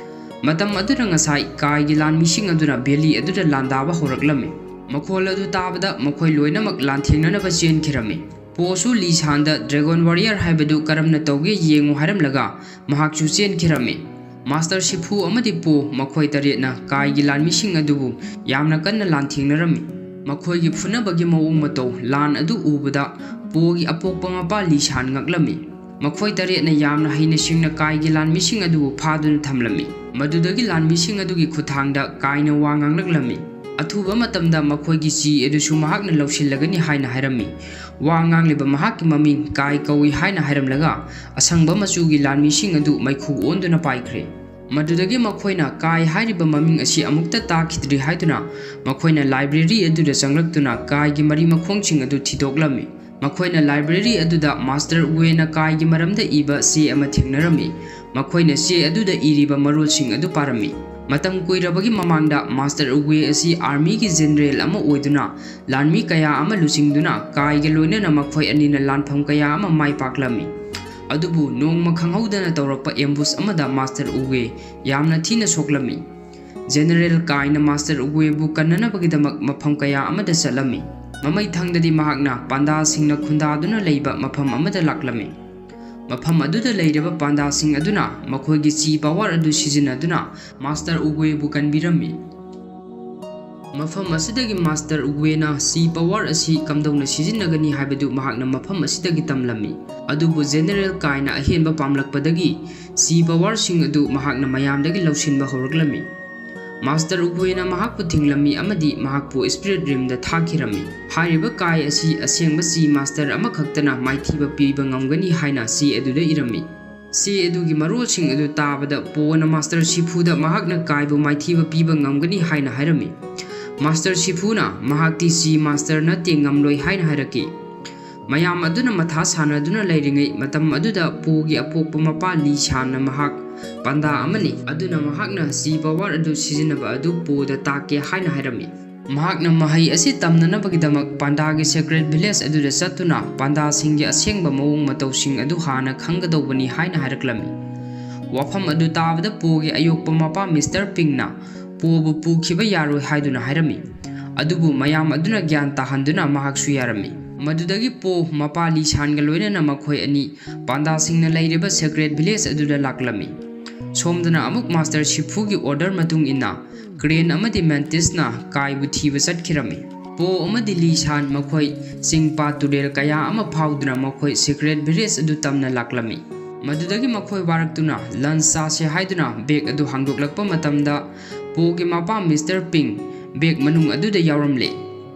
ꯃꯇꯝ ꯑꯗꯨꯗ ꯉꯁꯥꯏ ꯀꯥꯏꯒꯤ ꯂꯥꯟꯃꯤꯁꯤꯡ ꯑꯗꯨꯅ valley ꯑꯗꯨꯗ ꯂꯥꯟꯗꯥꯕ ꯍꯧꯔꯛꯂꯝꯃꯤ꯫ ꯃꯈꯣꯜ ꯑꯗꯨ ꯇꯥꯕꯗ ꯃꯈꯣꯏ ꯂꯣꯏꯅꯃꯛ ꯂꯥꯟꯊꯦꯡꯅꯅꯕ ꯆꯦꯟꯈꯤꯔꯝꯃꯤ꯫ ꯄꯣꯁꯨ ꯂꯤ ꯁꯥꯟꯗ Dragon Warrior ꯍꯥꯏꯕꯗꯨ ꯀꯔꯝꯅ ꯇꯧꯒꯦ ꯌꯦꯡꯉꯨ ꯍꯥꯏꯔꯝꯂꯒ ꯃꯍꯥꯛꯁꯨ ꯆꯦꯟꯈꯤꯔꯝꯃꯤ꯫ Master Shifu ꯑꯃꯗꯤ ꯄꯣ ꯃꯈꯣꯏ ꯇꯔꯦꯠꯅ ꯀꯥꯏꯒꯤ ꯂꯥꯟꯃꯤꯁꯤꯡ ꯑꯗꯨꯕꯨ ꯌꯥꯝꯅ ꯀꯟꯅ ꯂꯥꯟꯊꯦꯡꯅꯔꯝꯃꯤ꯫ ꯃꯈꯣꯏꯒꯤ ꯐꯨꯅꯕꯒꯤ ꯃꯑꯣꯡ ꯃꯇꯧ ꯂꯥꯟ ꯑꯗꯨ ꯎꯕꯗ ꯄꯣꯒꯤ ꯑꯄꯣꯛꯄ ꯃꯄꯥ ꯂꯤ ꯁꯥꯟ ꯉꯛꯂꯝꯃꯤ꯫ ꯃꯈꯣꯏ ꯇꯔꯦꯠꯅ ꯌꯥꯝꯅ ꯍꯩꯅ ꯁꯤꯡꯅ ꯀꯥꯏꯒꯤ ꯂꯥꯟꯃꯤꯁꯤꯡ ꯑꯗꯨꯕꯨ ꯐꯥꯗꯨꯅ ꯊꯝꯂꯝꯃꯤ꯫ ꯃꯗꯨꯗꯒꯤ ꯂꯥꯟꯃꯤꯁꯤꯡ ꯑꯗꯨꯒꯤ ꯈꯨꯠꯊꯥꯡꯗ ꯀꯥꯏꯅ ꯋꯥ ꯉꯥꯡꯂꯛꯂꯝꯃꯤ꯫ ꯑꯊꯨꯕ ꯃꯇꯝꯗ ꯃꯈꯣꯏꯒꯤ ꯆꯤ ꯑꯗꯨꯁꯨ ꯃꯍꯥꯛꯅ ꯂꯧꯁꯤꯜꯂꯒꯅꯤ ꯍꯥꯏꯅ ꯍꯥꯏꯔꯝꯃꯤ꯫ ꯋꯥ ꯉꯥꯡꯂꯤꯕ ꯃꯍꯥꯛꯀꯤ ꯃꯃꯤꯡ ꯀꯥꯏ ꯀꯧꯏ ꯍꯥꯏꯅ ꯍꯥꯏꯔꯝꯂꯒ ꯑꯁꯪꯕ ꯃꯆꯨꯒꯤ ꯂꯥꯟꯃꯤꯁꯤꯡ ꯑꯗꯨ ꯃꯩꯈꯨ ꯑꯣꯟꯗꯨꯅ ꯄꯥꯏꯈ꯭ꯔꯦ꯫ ꯃꯗꯨꯗꯒꯤ ꯃꯈꯣꯏꯅ ꯀꯥꯏ ꯍꯥꯏꯔꯤꯕ ꯃꯃꯤꯡ ꯑꯁꯤ ꯑꯃꯨꯛꯇ ꯇꯥꯈꯤꯗ꯭ꯔꯤ ꯍꯥꯏꯗꯨꯅ ꯃꯈꯣꯏꯅ library ꯑꯗꯨꯗ ꯆꯪꯂꯛꯇꯨꯅ ꯀꯥꯏꯒꯤ ꯃꯔꯤ ꯃꯈꯣꯡꯁꯤꯡ ꯑꯗꯨ ꯊꯤꯗꯣꯛꯂꯝꯃꯤ꯫ ꯃꯈꯣꯏꯅ library ꯑꯗꯨꯗ Master Ueꯅ ꯀꯥꯏꯒꯤ ꯃꯔꯝꯗ ꯏꯕ ꯆꯦ ꯑꯃ ꯊꯦꯡꯅꯔꯝꯃꯤ꯫ ꯃꯈꯣꯏꯅ ꯆꯦ ꯑꯗꯨꯗ ꯏꯔꯤꯕ ꯃꯔꯣꯜꯁꯤꯡ ꯑꯗꯨ ꯄꯥꯔꯝꯃꯤ꯫ ꯃꯇꯝ ꯀꯨꯏꯔꯕꯒꯤ ꯃꯃꯥꯡꯗ Master Ue ꯑꯁꯤ armyꯒꯤ general ꯑꯃ ꯑꯣꯏꯗꯨꯅ ꯂꯥꯟꯃꯤ ꯀꯌꯥ ꯑꯃ ꯂꯨꯆꯤꯡꯗꯨꯅ ꯀꯥꯏꯒ ꯂꯣꯏꯅꯅ ꯃꯈꯣꯏ ꯑꯅꯤꯅ ꯂꯥꯟꯐꯝ ꯀꯌꯥ ꯑꯃ ꯃꯥꯏ ꯄꯥꯛꯂꯝꯃꯤ꯫ ꯑꯗꯨꯕꯨ ꯅꯣꯡꯃ ꯈꯪꯍꯧꯗꯅ ꯇꯧꯔꯛꯄ ambush ꯑꯃꯗ ꯃꯥꯁꯇꯔ ꯎꯒꯦ ꯌꯥꯝꯅ ꯊꯤꯅ ꯁꯣꯛꯂꯝꯃꯤ꯫ ꯖꯦꯅꯦꯔꯦꯜ ꯀꯥꯏꯅ ꯃꯥꯁꯇꯔ ꯎꯒꯦꯕꯨ ꯀꯟꯅꯅꯕꯒꯤꯗꯃꯛ ꯃꯐꯝ ꯀꯌꯥ ꯑꯃꯗ ꯆꯠꯂꯝꯃꯤ꯫ ꯃꯃꯩ ꯊꯪꯗꯗꯤ ꯃꯍꯥꯛꯅ ꯄꯥꯟꯗꯥꯁꯤꯡꯅ ꯈꯨꯟꯗꯥꯗꯨꯅ ꯂꯩꯕ ꯃꯐꯝ ꯑꯃꯗ ꯂꯥꯛꯂꯝꯃꯤ꯫ ꯃꯐꯝ ꯑꯗꯨꯗ ꯂꯩꯔꯤꯕ ꯄꯥꯟꯗꯥꯁꯤꯡ ꯑꯗꯨꯅ ꯃꯈꯣꯏꯒꯤ ꯆꯤ ꯄꯥꯋꯔ ꯑꯗꯨ ꯁꯤꯖꯤꯟꯅꯗꯨꯅ ꯃꯥꯁꯇꯔ ꯎꯒꯦꯕꯨ ꯀꯟꯕꯤꯔꯝꯃꯤ꯫ ꯃꯐꯝ ꯑꯁꯤꯗꯒꯤ ꯃꯥꯁꯇꯔ ꯎꯒꯦꯅ ꯆꯤ ꯄꯥꯋꯔ ꯑꯁꯤ ꯀꯝꯗꯧꯅ ꯁꯤꯖꯤꯟꯅꯒꯅꯤ ꯍꯥꯏꯕꯗꯨ ꯃꯍꯥꯛꯅ ꯃꯐꯝ ꯑꯁꯤꯗꯒꯤ ꯇꯝꯂꯝꯃꯤ꯫ ꯑꯗꯨꯕꯨ ꯖꯦꯅꯦꯔꯦꯜ ꯀꯥꯏꯅ ꯑꯍꯦꯟꯕ ꯄꯥꯝꯂꯛꯄꯗꯒꯤ ꯆꯤ ꯄꯥꯋꯔꯁꯤꯡ ꯑꯗꯨ ꯃꯍꯥꯛꯅ ꯃꯌꯥꯝꯗꯒꯤ ꯂꯧꯁꯤꯟꯕ ꯍꯧꯔꯛꯂꯝꯃꯤ꯫ ꯃꯥꯁꯇꯔ ꯎꯒꯦꯅ ꯃꯍꯥꯛꯄꯨ ꯊꯤꯡꯂꯝꯃꯤ ꯑꯃꯗꯤ ꯃꯍꯥꯛꯄꯨ ꯁ꯭ꯄꯤꯔꯤꯠ ꯔꯤꯝꯗ ꯊꯥꯈꯤꯔꯝꯃꯤ꯫ ꯍꯥꯏꯔꯤꯕ ꯀꯥꯏ ꯑꯁꯤ ꯑꯁꯦꯡꯕ ꯆꯤ ꯃꯥꯁꯇꯔ ꯑꯃꯈꯛꯇꯅ ꯃꯥꯏꯊꯤꯕ ꯄꯤꯕ ꯉꯝꯒꯅꯤ ꯍꯥꯏꯅ ꯆꯦ ꯑꯗꯨꯗ ꯏꯔꯝꯃꯤ꯫ ꯆꯦ ꯑꯗꯨꯒꯤ ꯃꯔꯣꯜꯁꯤꯡ ꯑꯗꯨ ꯇꯥꯕꯗ ꯄꯣꯅ ꯃꯥꯁꯇꯔ ꯁꯤꯐꯨꯗ ꯃꯍꯥꯛꯅ ꯀꯥꯏꯕꯨ ꯃꯥꯏꯊꯤꯕ ꯄꯤꯕ ꯉꯝꯒꯅꯤ ꯍꯥꯏꯅ ꯍꯥꯏꯔꯝꯃꯤ꯫ ꯃꯥꯁꯇꯔ ꯁꯤꯐꯨꯅ ꯃꯍꯥꯛꯇꯤ ꯆꯤ ꯃꯥꯁꯇꯔ ꯅꯠꯇꯦ, ꯉꯝꯂꯣꯏ ꯍꯥꯏꯅ ꯍꯥꯏꯔꯛꯈꯤ꯫ ꯃꯌꯥꯝ ꯑꯗꯨꯅ ꯃꯊꯥ ꯁꯥꯟꯅꯗꯨꯅ ꯂꯩꯔꯤꯉꯩ ꯃꯇꯝ ꯑꯗꯨꯗ ꯄꯣꯒꯤ ꯑꯄꯣꯛꯄ ꯃꯄꯥ ꯂꯤ ꯁꯥꯟꯅ ꯃꯍꯥꯛ ꯄꯥꯟꯗꯥ ꯑꯃꯅꯤ, ꯑꯗꯨꯅ ꯃꯍꯥꯛꯅ ꯆꯤ ꯄꯥꯋꯔ ꯑꯗꯨ ꯁꯤꯖꯤꯟꯅꯕ ꯑꯗꯨ ꯄꯣꯗ ꯇꯥꯛꯀꯦ ꯍꯥꯏꯅ ꯍꯥꯏꯔꯝꯃꯤ꯫ ꯃꯍꯥꯛꯅ ꯃꯍꯩ ꯑꯁꯤ ꯇꯝꯅꯅꯕꯒꯤꯗꯃꯛ ꯄꯥꯟꯗꯥꯒꯤ ꯁꯦꯀ꯭ꯔꯦꯠ ꯚꯤꯂꯦꯖ ꯑꯗꯨꯗ ꯆꯠꯇꯨꯅ ꯄꯥꯟꯗꯥꯁꯤꯡꯒꯤ ꯑꯁꯦꯡꯕ ꯃꯑꯣꯡ ꯃꯇꯧꯁꯤꯡ ꯑꯗꯨ ꯍꯥꯟꯅ ꯈꯪꯒꯗꯧꯕꯅꯤ ꯍꯥꯏꯅ ꯍꯥꯏꯔꯛꯂꯝꯃꯤ꯫ ꯋꯥꯐꯝ ꯑꯗꯨ ꯇꯥꯕꯗ ꯄꯣꯒꯤ ꯑꯌꯣꯛꯄ ꯃꯄꯥ ꯃꯤꯁꯇꯔ ꯄꯤꯡꯅ ꯄꯣꯕꯨ ꯄꯨꯈꯤꯕ ꯌꯥꯔꯣꯏ ꯍꯥꯏꯗꯨꯅ ꯍꯥꯏꯔꯝꯃꯤ꯫ ꯑꯗꯨꯕꯨ ꯃꯌꯥꯝ ꯑꯗꯨꯅ ꯒ꯭ꯌꯥꯟ ꯇꯥꯍꯟꯗꯨꯅ ꯃꯍꯥꯛꯁꯨ ꯌꯥꯔꯝꯃꯤ꯫ ꯃꯗꯨꯗꯒꯤ ꯄꯣ ꯃꯄꯥ ꯂꯤ ꯁꯥꯟꯒ ꯂꯣꯏꯅꯅ ꯃꯈꯣꯏ ꯑꯅꯤ ꯄꯥꯟꯗꯥꯁꯤꯡꯅ ꯂꯩꯔꯤꯕ ꯁꯦꯀ꯭ꯔꯦꯠ ꯚꯤꯂꯦꯖ ꯑꯗꯨꯗ ꯂꯥꯛꯂꯝꯃꯤ꯫ ꯁꯣꯝꯗꯅ ꯑꯃꯨꯛ ꯃꯥꯁꯇꯔ ꯁꯤꯐꯨꯒꯤ ꯑꯣꯔꯗꯔ ꯃꯇꯨꯡ ꯏꯟꯅ ꯀ꯭ꯔꯦꯟ ꯑꯃꯗꯤ ꯃꯦꯟꯇꯤꯁꯅ ꯀꯥꯏꯕꯨ ꯊꯤꯕ ꯆꯠꯈꯤꯔꯝꯃꯤ꯫ ꯄꯣ ꯑꯃꯗꯤ ꯂꯤ ꯁꯥꯟ ꯃꯈꯣꯏ ꯆꯤꯡ ꯄꯥꯠ ꯇꯨꯔꯦꯜ ꯀꯌꯥ ꯑꯃ ꯐꯥꯎꯗꯨꯅ ꯃꯈꯣꯏ ꯁꯤꯀ꯭ꯔꯦꯠ ꯚꯤꯂꯦꯖ ꯑꯗꯨ ꯇꯝꯅ ꯂꯥꯛꯂꯝꯃꯤ꯫ ꯃꯗꯨꯗꯒꯤ ꯃꯈꯣꯏ ꯋꯥꯔꯛꯇꯨꯅ ꯂꯟꯆ ꯆꯥꯁꯦ ꯍꯥꯏꯗꯨꯅ ꯕꯦꯒ ꯑꯗꯨ ꯍꯥꯡꯗꯣꯛꯂꯛꯄ ꯃꯇꯝꯗ ꯄꯣꯒꯤ ꯃꯄꯥ ꯃꯤꯁꯇꯔ ꯄꯤꯡ ꯕꯦꯒ ꯃꯅꯨꯡ ꯑꯗꯨꯗ ꯌꯥꯎꯔꯝꯂꯦ꯫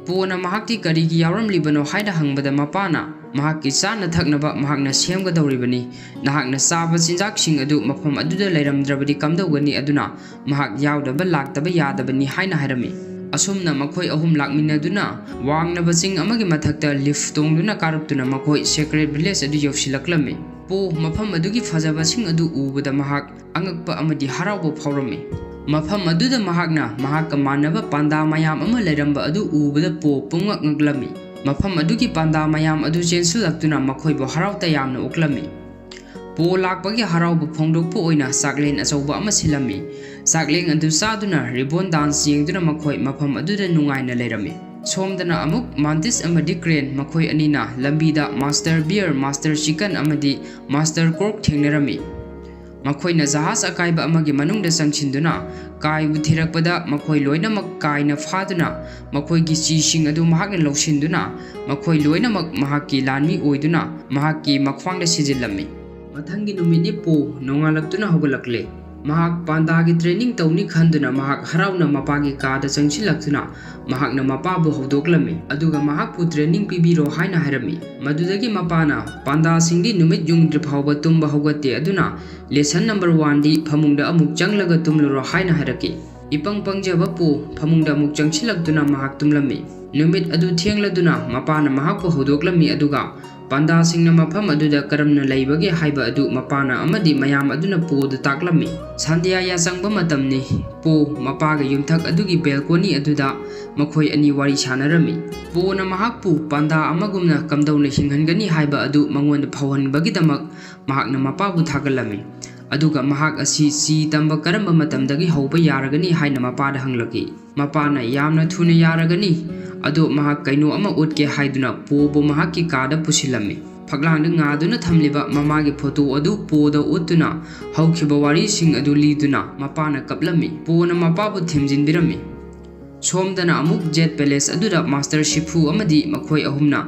ꯄꯣꯅ ꯃꯍꯥꯛꯇꯤ ꯀꯔꯤꯒꯤ ꯌꯥꯎꯔꯝꯂꯤꯕꯅꯣ ꯍꯥꯏꯅ ꯍꯪꯕꯗ ꯃꯄꯥꯅ ꯃꯍꯥꯛꯀꯤ ꯆꯥꯅ ꯊꯛꯅꯕ ꯃꯍꯥꯛꯅ ꯁꯦꯝꯒꯗꯧꯔꯤꯕꯅꯤ꯫ ꯅꯍꯥꯛꯅ ꯆꯥꯕ ꯆꯤꯟꯖꯥꯛꯁꯤꯡ ꯑꯗꯨ ꯃꯐꯝ ꯑꯗꯨꯗ ꯂꯩꯔꯝꯗ꯭ꯔꯕꯗꯤ ꯀꯝꯗꯧꯒꯅꯤ? ꯑꯗꯨꯅ ꯃꯍꯥꯛ ꯌꯥꯎꯗꯕ ꯂꯥꯛꯇꯕ ꯌꯥꯗꯕꯅꯤ ꯍꯥꯏꯅ ꯍꯥꯏꯔꯝꯃꯤ꯫ ꯑꯁꯨꯝꯅ ꯃꯈꯣꯏ ꯑꯍꯨꯝ ꯂꯥꯛꯃꯤꯟꯅꯗꯨꯅ ꯋꯥꯡꯂꯕ ꯆꯤꯡ ꯑꯃꯒꯤ ꯃꯊꯛꯇ ꯂꯤꯐ ꯇꯣꯡꯗꯨꯅ ꯀꯥꯔꯛꯇꯨꯅ ꯃꯈꯣꯏ ꯁꯦꯀ꯭ꯔꯦꯠ ꯚꯤꯂꯦꯖ ꯑꯗꯨ ꯌꯧꯁꯤꯜꯂꯛꯂꯝꯃꯤ꯫ ꯄꯣ ꯃꯐꯝ ꯑꯗꯨꯒꯤ ꯐꯖꯕꯁꯤꯡ ꯑꯗꯨ ꯎꯕꯗ ꯃꯍꯥꯛ ꯑꯉꯛꯄ ꯑꯃꯗꯤ ꯍꯔꯥꯎꯕ ꯐꯥꯎꯔꯝꯃꯤ꯫ ꯃꯐꯝ ꯑꯗꯨꯗ ꯃꯍꯥꯛꯅ ꯃꯍꯥꯛꯀ ꯃꯥꯟꯅꯕ ꯄꯥꯟꯗꯥ ꯃꯌꯥꯝ ꯑꯃ ꯂꯩꯔꯝꯕ ꯑꯗꯨ ꯎꯕꯗ ꯄꯣ ꯄꯨꯡꯉꯛ ꯉꯛꯂꯝꯃꯤ꯫ ꯃꯐꯝ ꯑꯗꯨꯒꯤ ꯄꯥꯟꯗꯥ ꯃꯌꯥꯝ ꯑꯗꯨ ꯆꯦꯟꯁꯤꯜꯂꯛꯇꯨꯅ ꯃꯈꯣꯏꯕꯨ ꯍꯔꯥꯎ ꯇꯌꯥꯝꯅ ꯑꯣꯛꯂꯝꯃꯤ꯫ ꯄꯣ ꯂꯥꯛꯄꯒꯤ ꯍꯔꯥꯎꯕ ꯐꯣꯡꯗꯣꯛꯄ ꯑꯣꯏꯅ ꯆꯥꯛꯂꯦꯟ ꯑꯆꯧꯕ ꯑꯃ ꯁꯤꯜꯂꯝꯃꯤ꯫ ꯆꯥꯛꯂꯦꯟ ꯑꯗꯨ ꯆꯥꯗꯨꯅ ribbon dance ꯌꯦꯡꯗꯨꯅ ꯃꯈꯣꯏ ꯃꯐꯝ ꯑꯗꯨꯗ ꯅꯨꯡꯉꯥꯏꯅ ꯂꯩꯔꯝꯃꯤ꯫ ꯁꯣꯝꯗꯅ ꯑꯃꯨꯛ ꯃꯥꯟꯇꯤꯁ ꯑꯃꯗꯤ ꯀ꯭ꯔꯦꯟ ꯃꯈꯣꯏ ꯑꯅꯤꯅ ꯂꯝꯕꯤꯗ master bear, master chicken ꯑꯃꯗꯤ master croc ꯊꯦꯡꯅꯔꯝꯃꯤ꯫ ꯃꯈꯣꯏꯅ ꯖꯍꯥꯖ ꯑꯀꯥꯏꯕ ꯑꯃꯒꯤ ꯃꯅꯨꯡꯗ ꯆꯪꯁꯤꯟꯗꯨꯅ ꯀꯥꯏꯕꯨ ꯊꯤꯔꯛꯄꯗ ꯃꯈꯣꯏ ꯂꯣꯏꯅꯃꯛ ꯀꯥꯏꯅ ꯐꯥꯗꯨꯅ ꯃꯈꯣꯏꯒꯤ ꯆꯤꯁꯤꯡ ꯑꯗꯨ ꯃꯍꯥꯛꯅ ꯂꯧꯁꯤꯟꯗꯨꯅ ꯃꯈꯣꯏ ꯂꯣꯏꯅꯃꯛ ꯃꯍꯥꯛꯀꯤ ꯂꯥꯟꯃꯤ ꯑꯣꯏꯗꯨꯅ ꯃꯍꯥꯛꯀꯤ ꯃꯈ꯭ꯋꯥꯡꯗ ꯁꯤꯖꯤꯜꯂꯝꯃꯤ꯫ ꯃꯊꯪꯒꯤ ꯅꯨꯃꯤꯠꯅꯤ ꯄꯣ ꯅꯣꯡꯉꯥꯜꯂꯛꯇꯨꯅ ꯍꯧꯒꯠꯂꯛꯂꯦ꯫ ꯃꯍꯥꯛ ꯄꯥꯟꯗꯥꯒꯤ training ꯇꯧꯅꯤ ꯈꯟꯗꯨꯅ ꯃꯍꯥꯛ ꯍꯔꯥꯎꯅ ꯃꯄꯥꯒꯤ ꯀꯥꯗ ꯆꯪꯁꯤꯜꯂꯛꯇꯨꯅ ꯃꯍꯥꯛꯅ ꯃꯄꯥꯕꯨ ꯍꯧꯗꯣꯛꯂꯝꯃꯤ, ꯑꯗꯨꯒ ꯃꯍꯥꯛꯄꯨ training ꯄꯤꯕꯤꯔꯣ ꯍꯥꯏꯅ ꯍꯥꯏꯔꯝꯃꯤ꯫ ꯃꯗꯨꯗꯒꯤ ꯃꯄꯥꯅ ꯄꯥꯟꯗꯥꯁꯤꯡꯗꯤ ꯅꯨꯃꯤꯠ ꯌꯨꯡꯗ꯭ꯔꯤ ꯐꯥꯎꯕ ꯇꯨꯝꯕ ꯍꯧꯒꯠꯇꯦ, ꯑꯗꯨꯅ lesson number one ꯗꯤ ꯐꯃꯨꯡꯗ ꯑꯃꯨꯛ ꯆꯪꯂꯒ ꯇꯨꯝꯂꯨꯔꯣ ꯍꯥꯏꯅ ꯍꯥꯏꯔꯛꯈꯤ꯫ ꯏꯄꯪ ꯄꯪꯖꯕ ꯄꯣ ꯐꯃꯨꯡꯗ ꯑꯃꯨꯛ ꯆꯪꯁꯤꯜꯂꯛꯇꯨꯅ ꯃꯍꯥꯛ ꯇꯨꯝꯂꯝꯃꯤ꯫ ꯅꯨꯃꯤꯠ ꯑꯗꯨ ꯊꯦꯡꯂꯗꯨꯅ ꯃꯄꯥꯅ ꯃꯍꯥꯛꯄꯨ ꯍꯧꯗꯣꯛꯂꯝꯃꯤ, ꯑꯗꯨꯒ ꯄꯥꯟꯗꯥꯁꯤꯡꯅ ꯃꯐꯝ ꯑꯗꯨꯗ ꯀꯔꯝꯅ ꯂꯩꯕꯒꯦ ꯍꯥꯏꯕ ꯑꯗꯨ ꯃꯄꯥꯅ ꯑꯃꯗꯤ ꯃꯌꯥꯝ ꯑꯗꯨꯅ ꯄꯣꯗ ꯇꯥꯛꯂꯝꯃꯤ꯫ ꯁꯟꯙ꯭ꯌꯥ ꯌꯥꯆꯪꯕ ꯃꯇꯝꯅꯤ꯫ ꯄꯣ ꯃꯄꯥꯒ ꯌꯨꯝꯊꯛ ꯑꯗꯨꯒꯤ balcony ꯑꯗꯨꯗ ꯃꯈꯣꯏ ꯑꯅꯤ ꯋꯥꯔꯤ ꯁꯥꯟꯅꯔꯝꯃꯤ꯫ ꯄꯣꯅ ꯃꯍꯥꯛꯄꯨ ꯄꯥꯟꯗꯥ ꯑꯃꯒꯨꯝꯅ ꯀꯝꯗꯧꯅ ꯍꯤꯡꯍꯟꯒꯅꯤ ꯍꯥꯏꯕ ꯑꯗꯨ ꯃꯉꯣꯟꯗ ꯐꯥꯎꯍꯟꯕꯒꯤꯗꯃꯛ ꯃꯍꯥꯛꯅ ꯃꯄꯥꯕꯨ ꯊꯥꯒꯠꯂꯝꯃꯤ, ꯑꯗꯨꯒ ꯃꯍꯥꯛ ꯑꯁꯤ ꯆꯤ ꯇꯝꯕ ꯀꯔꯝꯕ ꯃꯇꯝꯗꯒꯤ ꯍꯧꯕ ꯌꯥꯔꯒꯅꯤ ꯍꯥꯏꯅ ꯃꯄꯥꯗ ꯍꯪꯂꯛꯈꯤ꯫ ꯃꯄꯥꯅ ꯌꯥꯝꯅ ꯊꯨꯅ ꯌꯥꯔꯒꯅꯤ, ꯑꯗꯣ ꯃꯍꯥꯛ ꯀꯩꯅꯣ ꯑꯃ ꯎꯠꯀꯦ ꯍꯥꯏꯗꯨꯅ ꯄꯣꯕꯨ ꯃꯍꯥꯛꯀꯤ ꯀꯥꯗ ꯄꯨꯁꯤꯜꯂꯝꯃꯤ꯫ ꯐꯛꯂꯥꯡꯗ ꯉꯥꯗꯨꯅ ꯊꯝꯂꯤꯕ ꯃꯃꯥꯒꯤ photo ꯑꯗꯨ ꯄꯣꯗ ꯎꯠꯇꯨꯅ ꯍꯧꯈꯤꯕ ꯋꯥꯔꯤꯁꯤꯡ ꯑꯗꯨ ꯂꯤꯗꯨꯅ ꯃꯄꯥꯅ ꯀꯞꯂꯝꯃꯤ꯫ ꯄꯣꯅ ꯃꯄꯥꯕꯨ ꯊꯦꯝꯖꯤꯟꯕꯤꯔꯝꯃꯤ꯫ ꯁꯣꯝꯗꯅ ꯑꯃꯨꯛ Jade Palace ꯑꯗꯨꯗ master ꯁꯤꯐꯨ ꯑꯃꯗꯤ ꯃꯈꯣꯏ ꯑꯍꯨꯝꯅ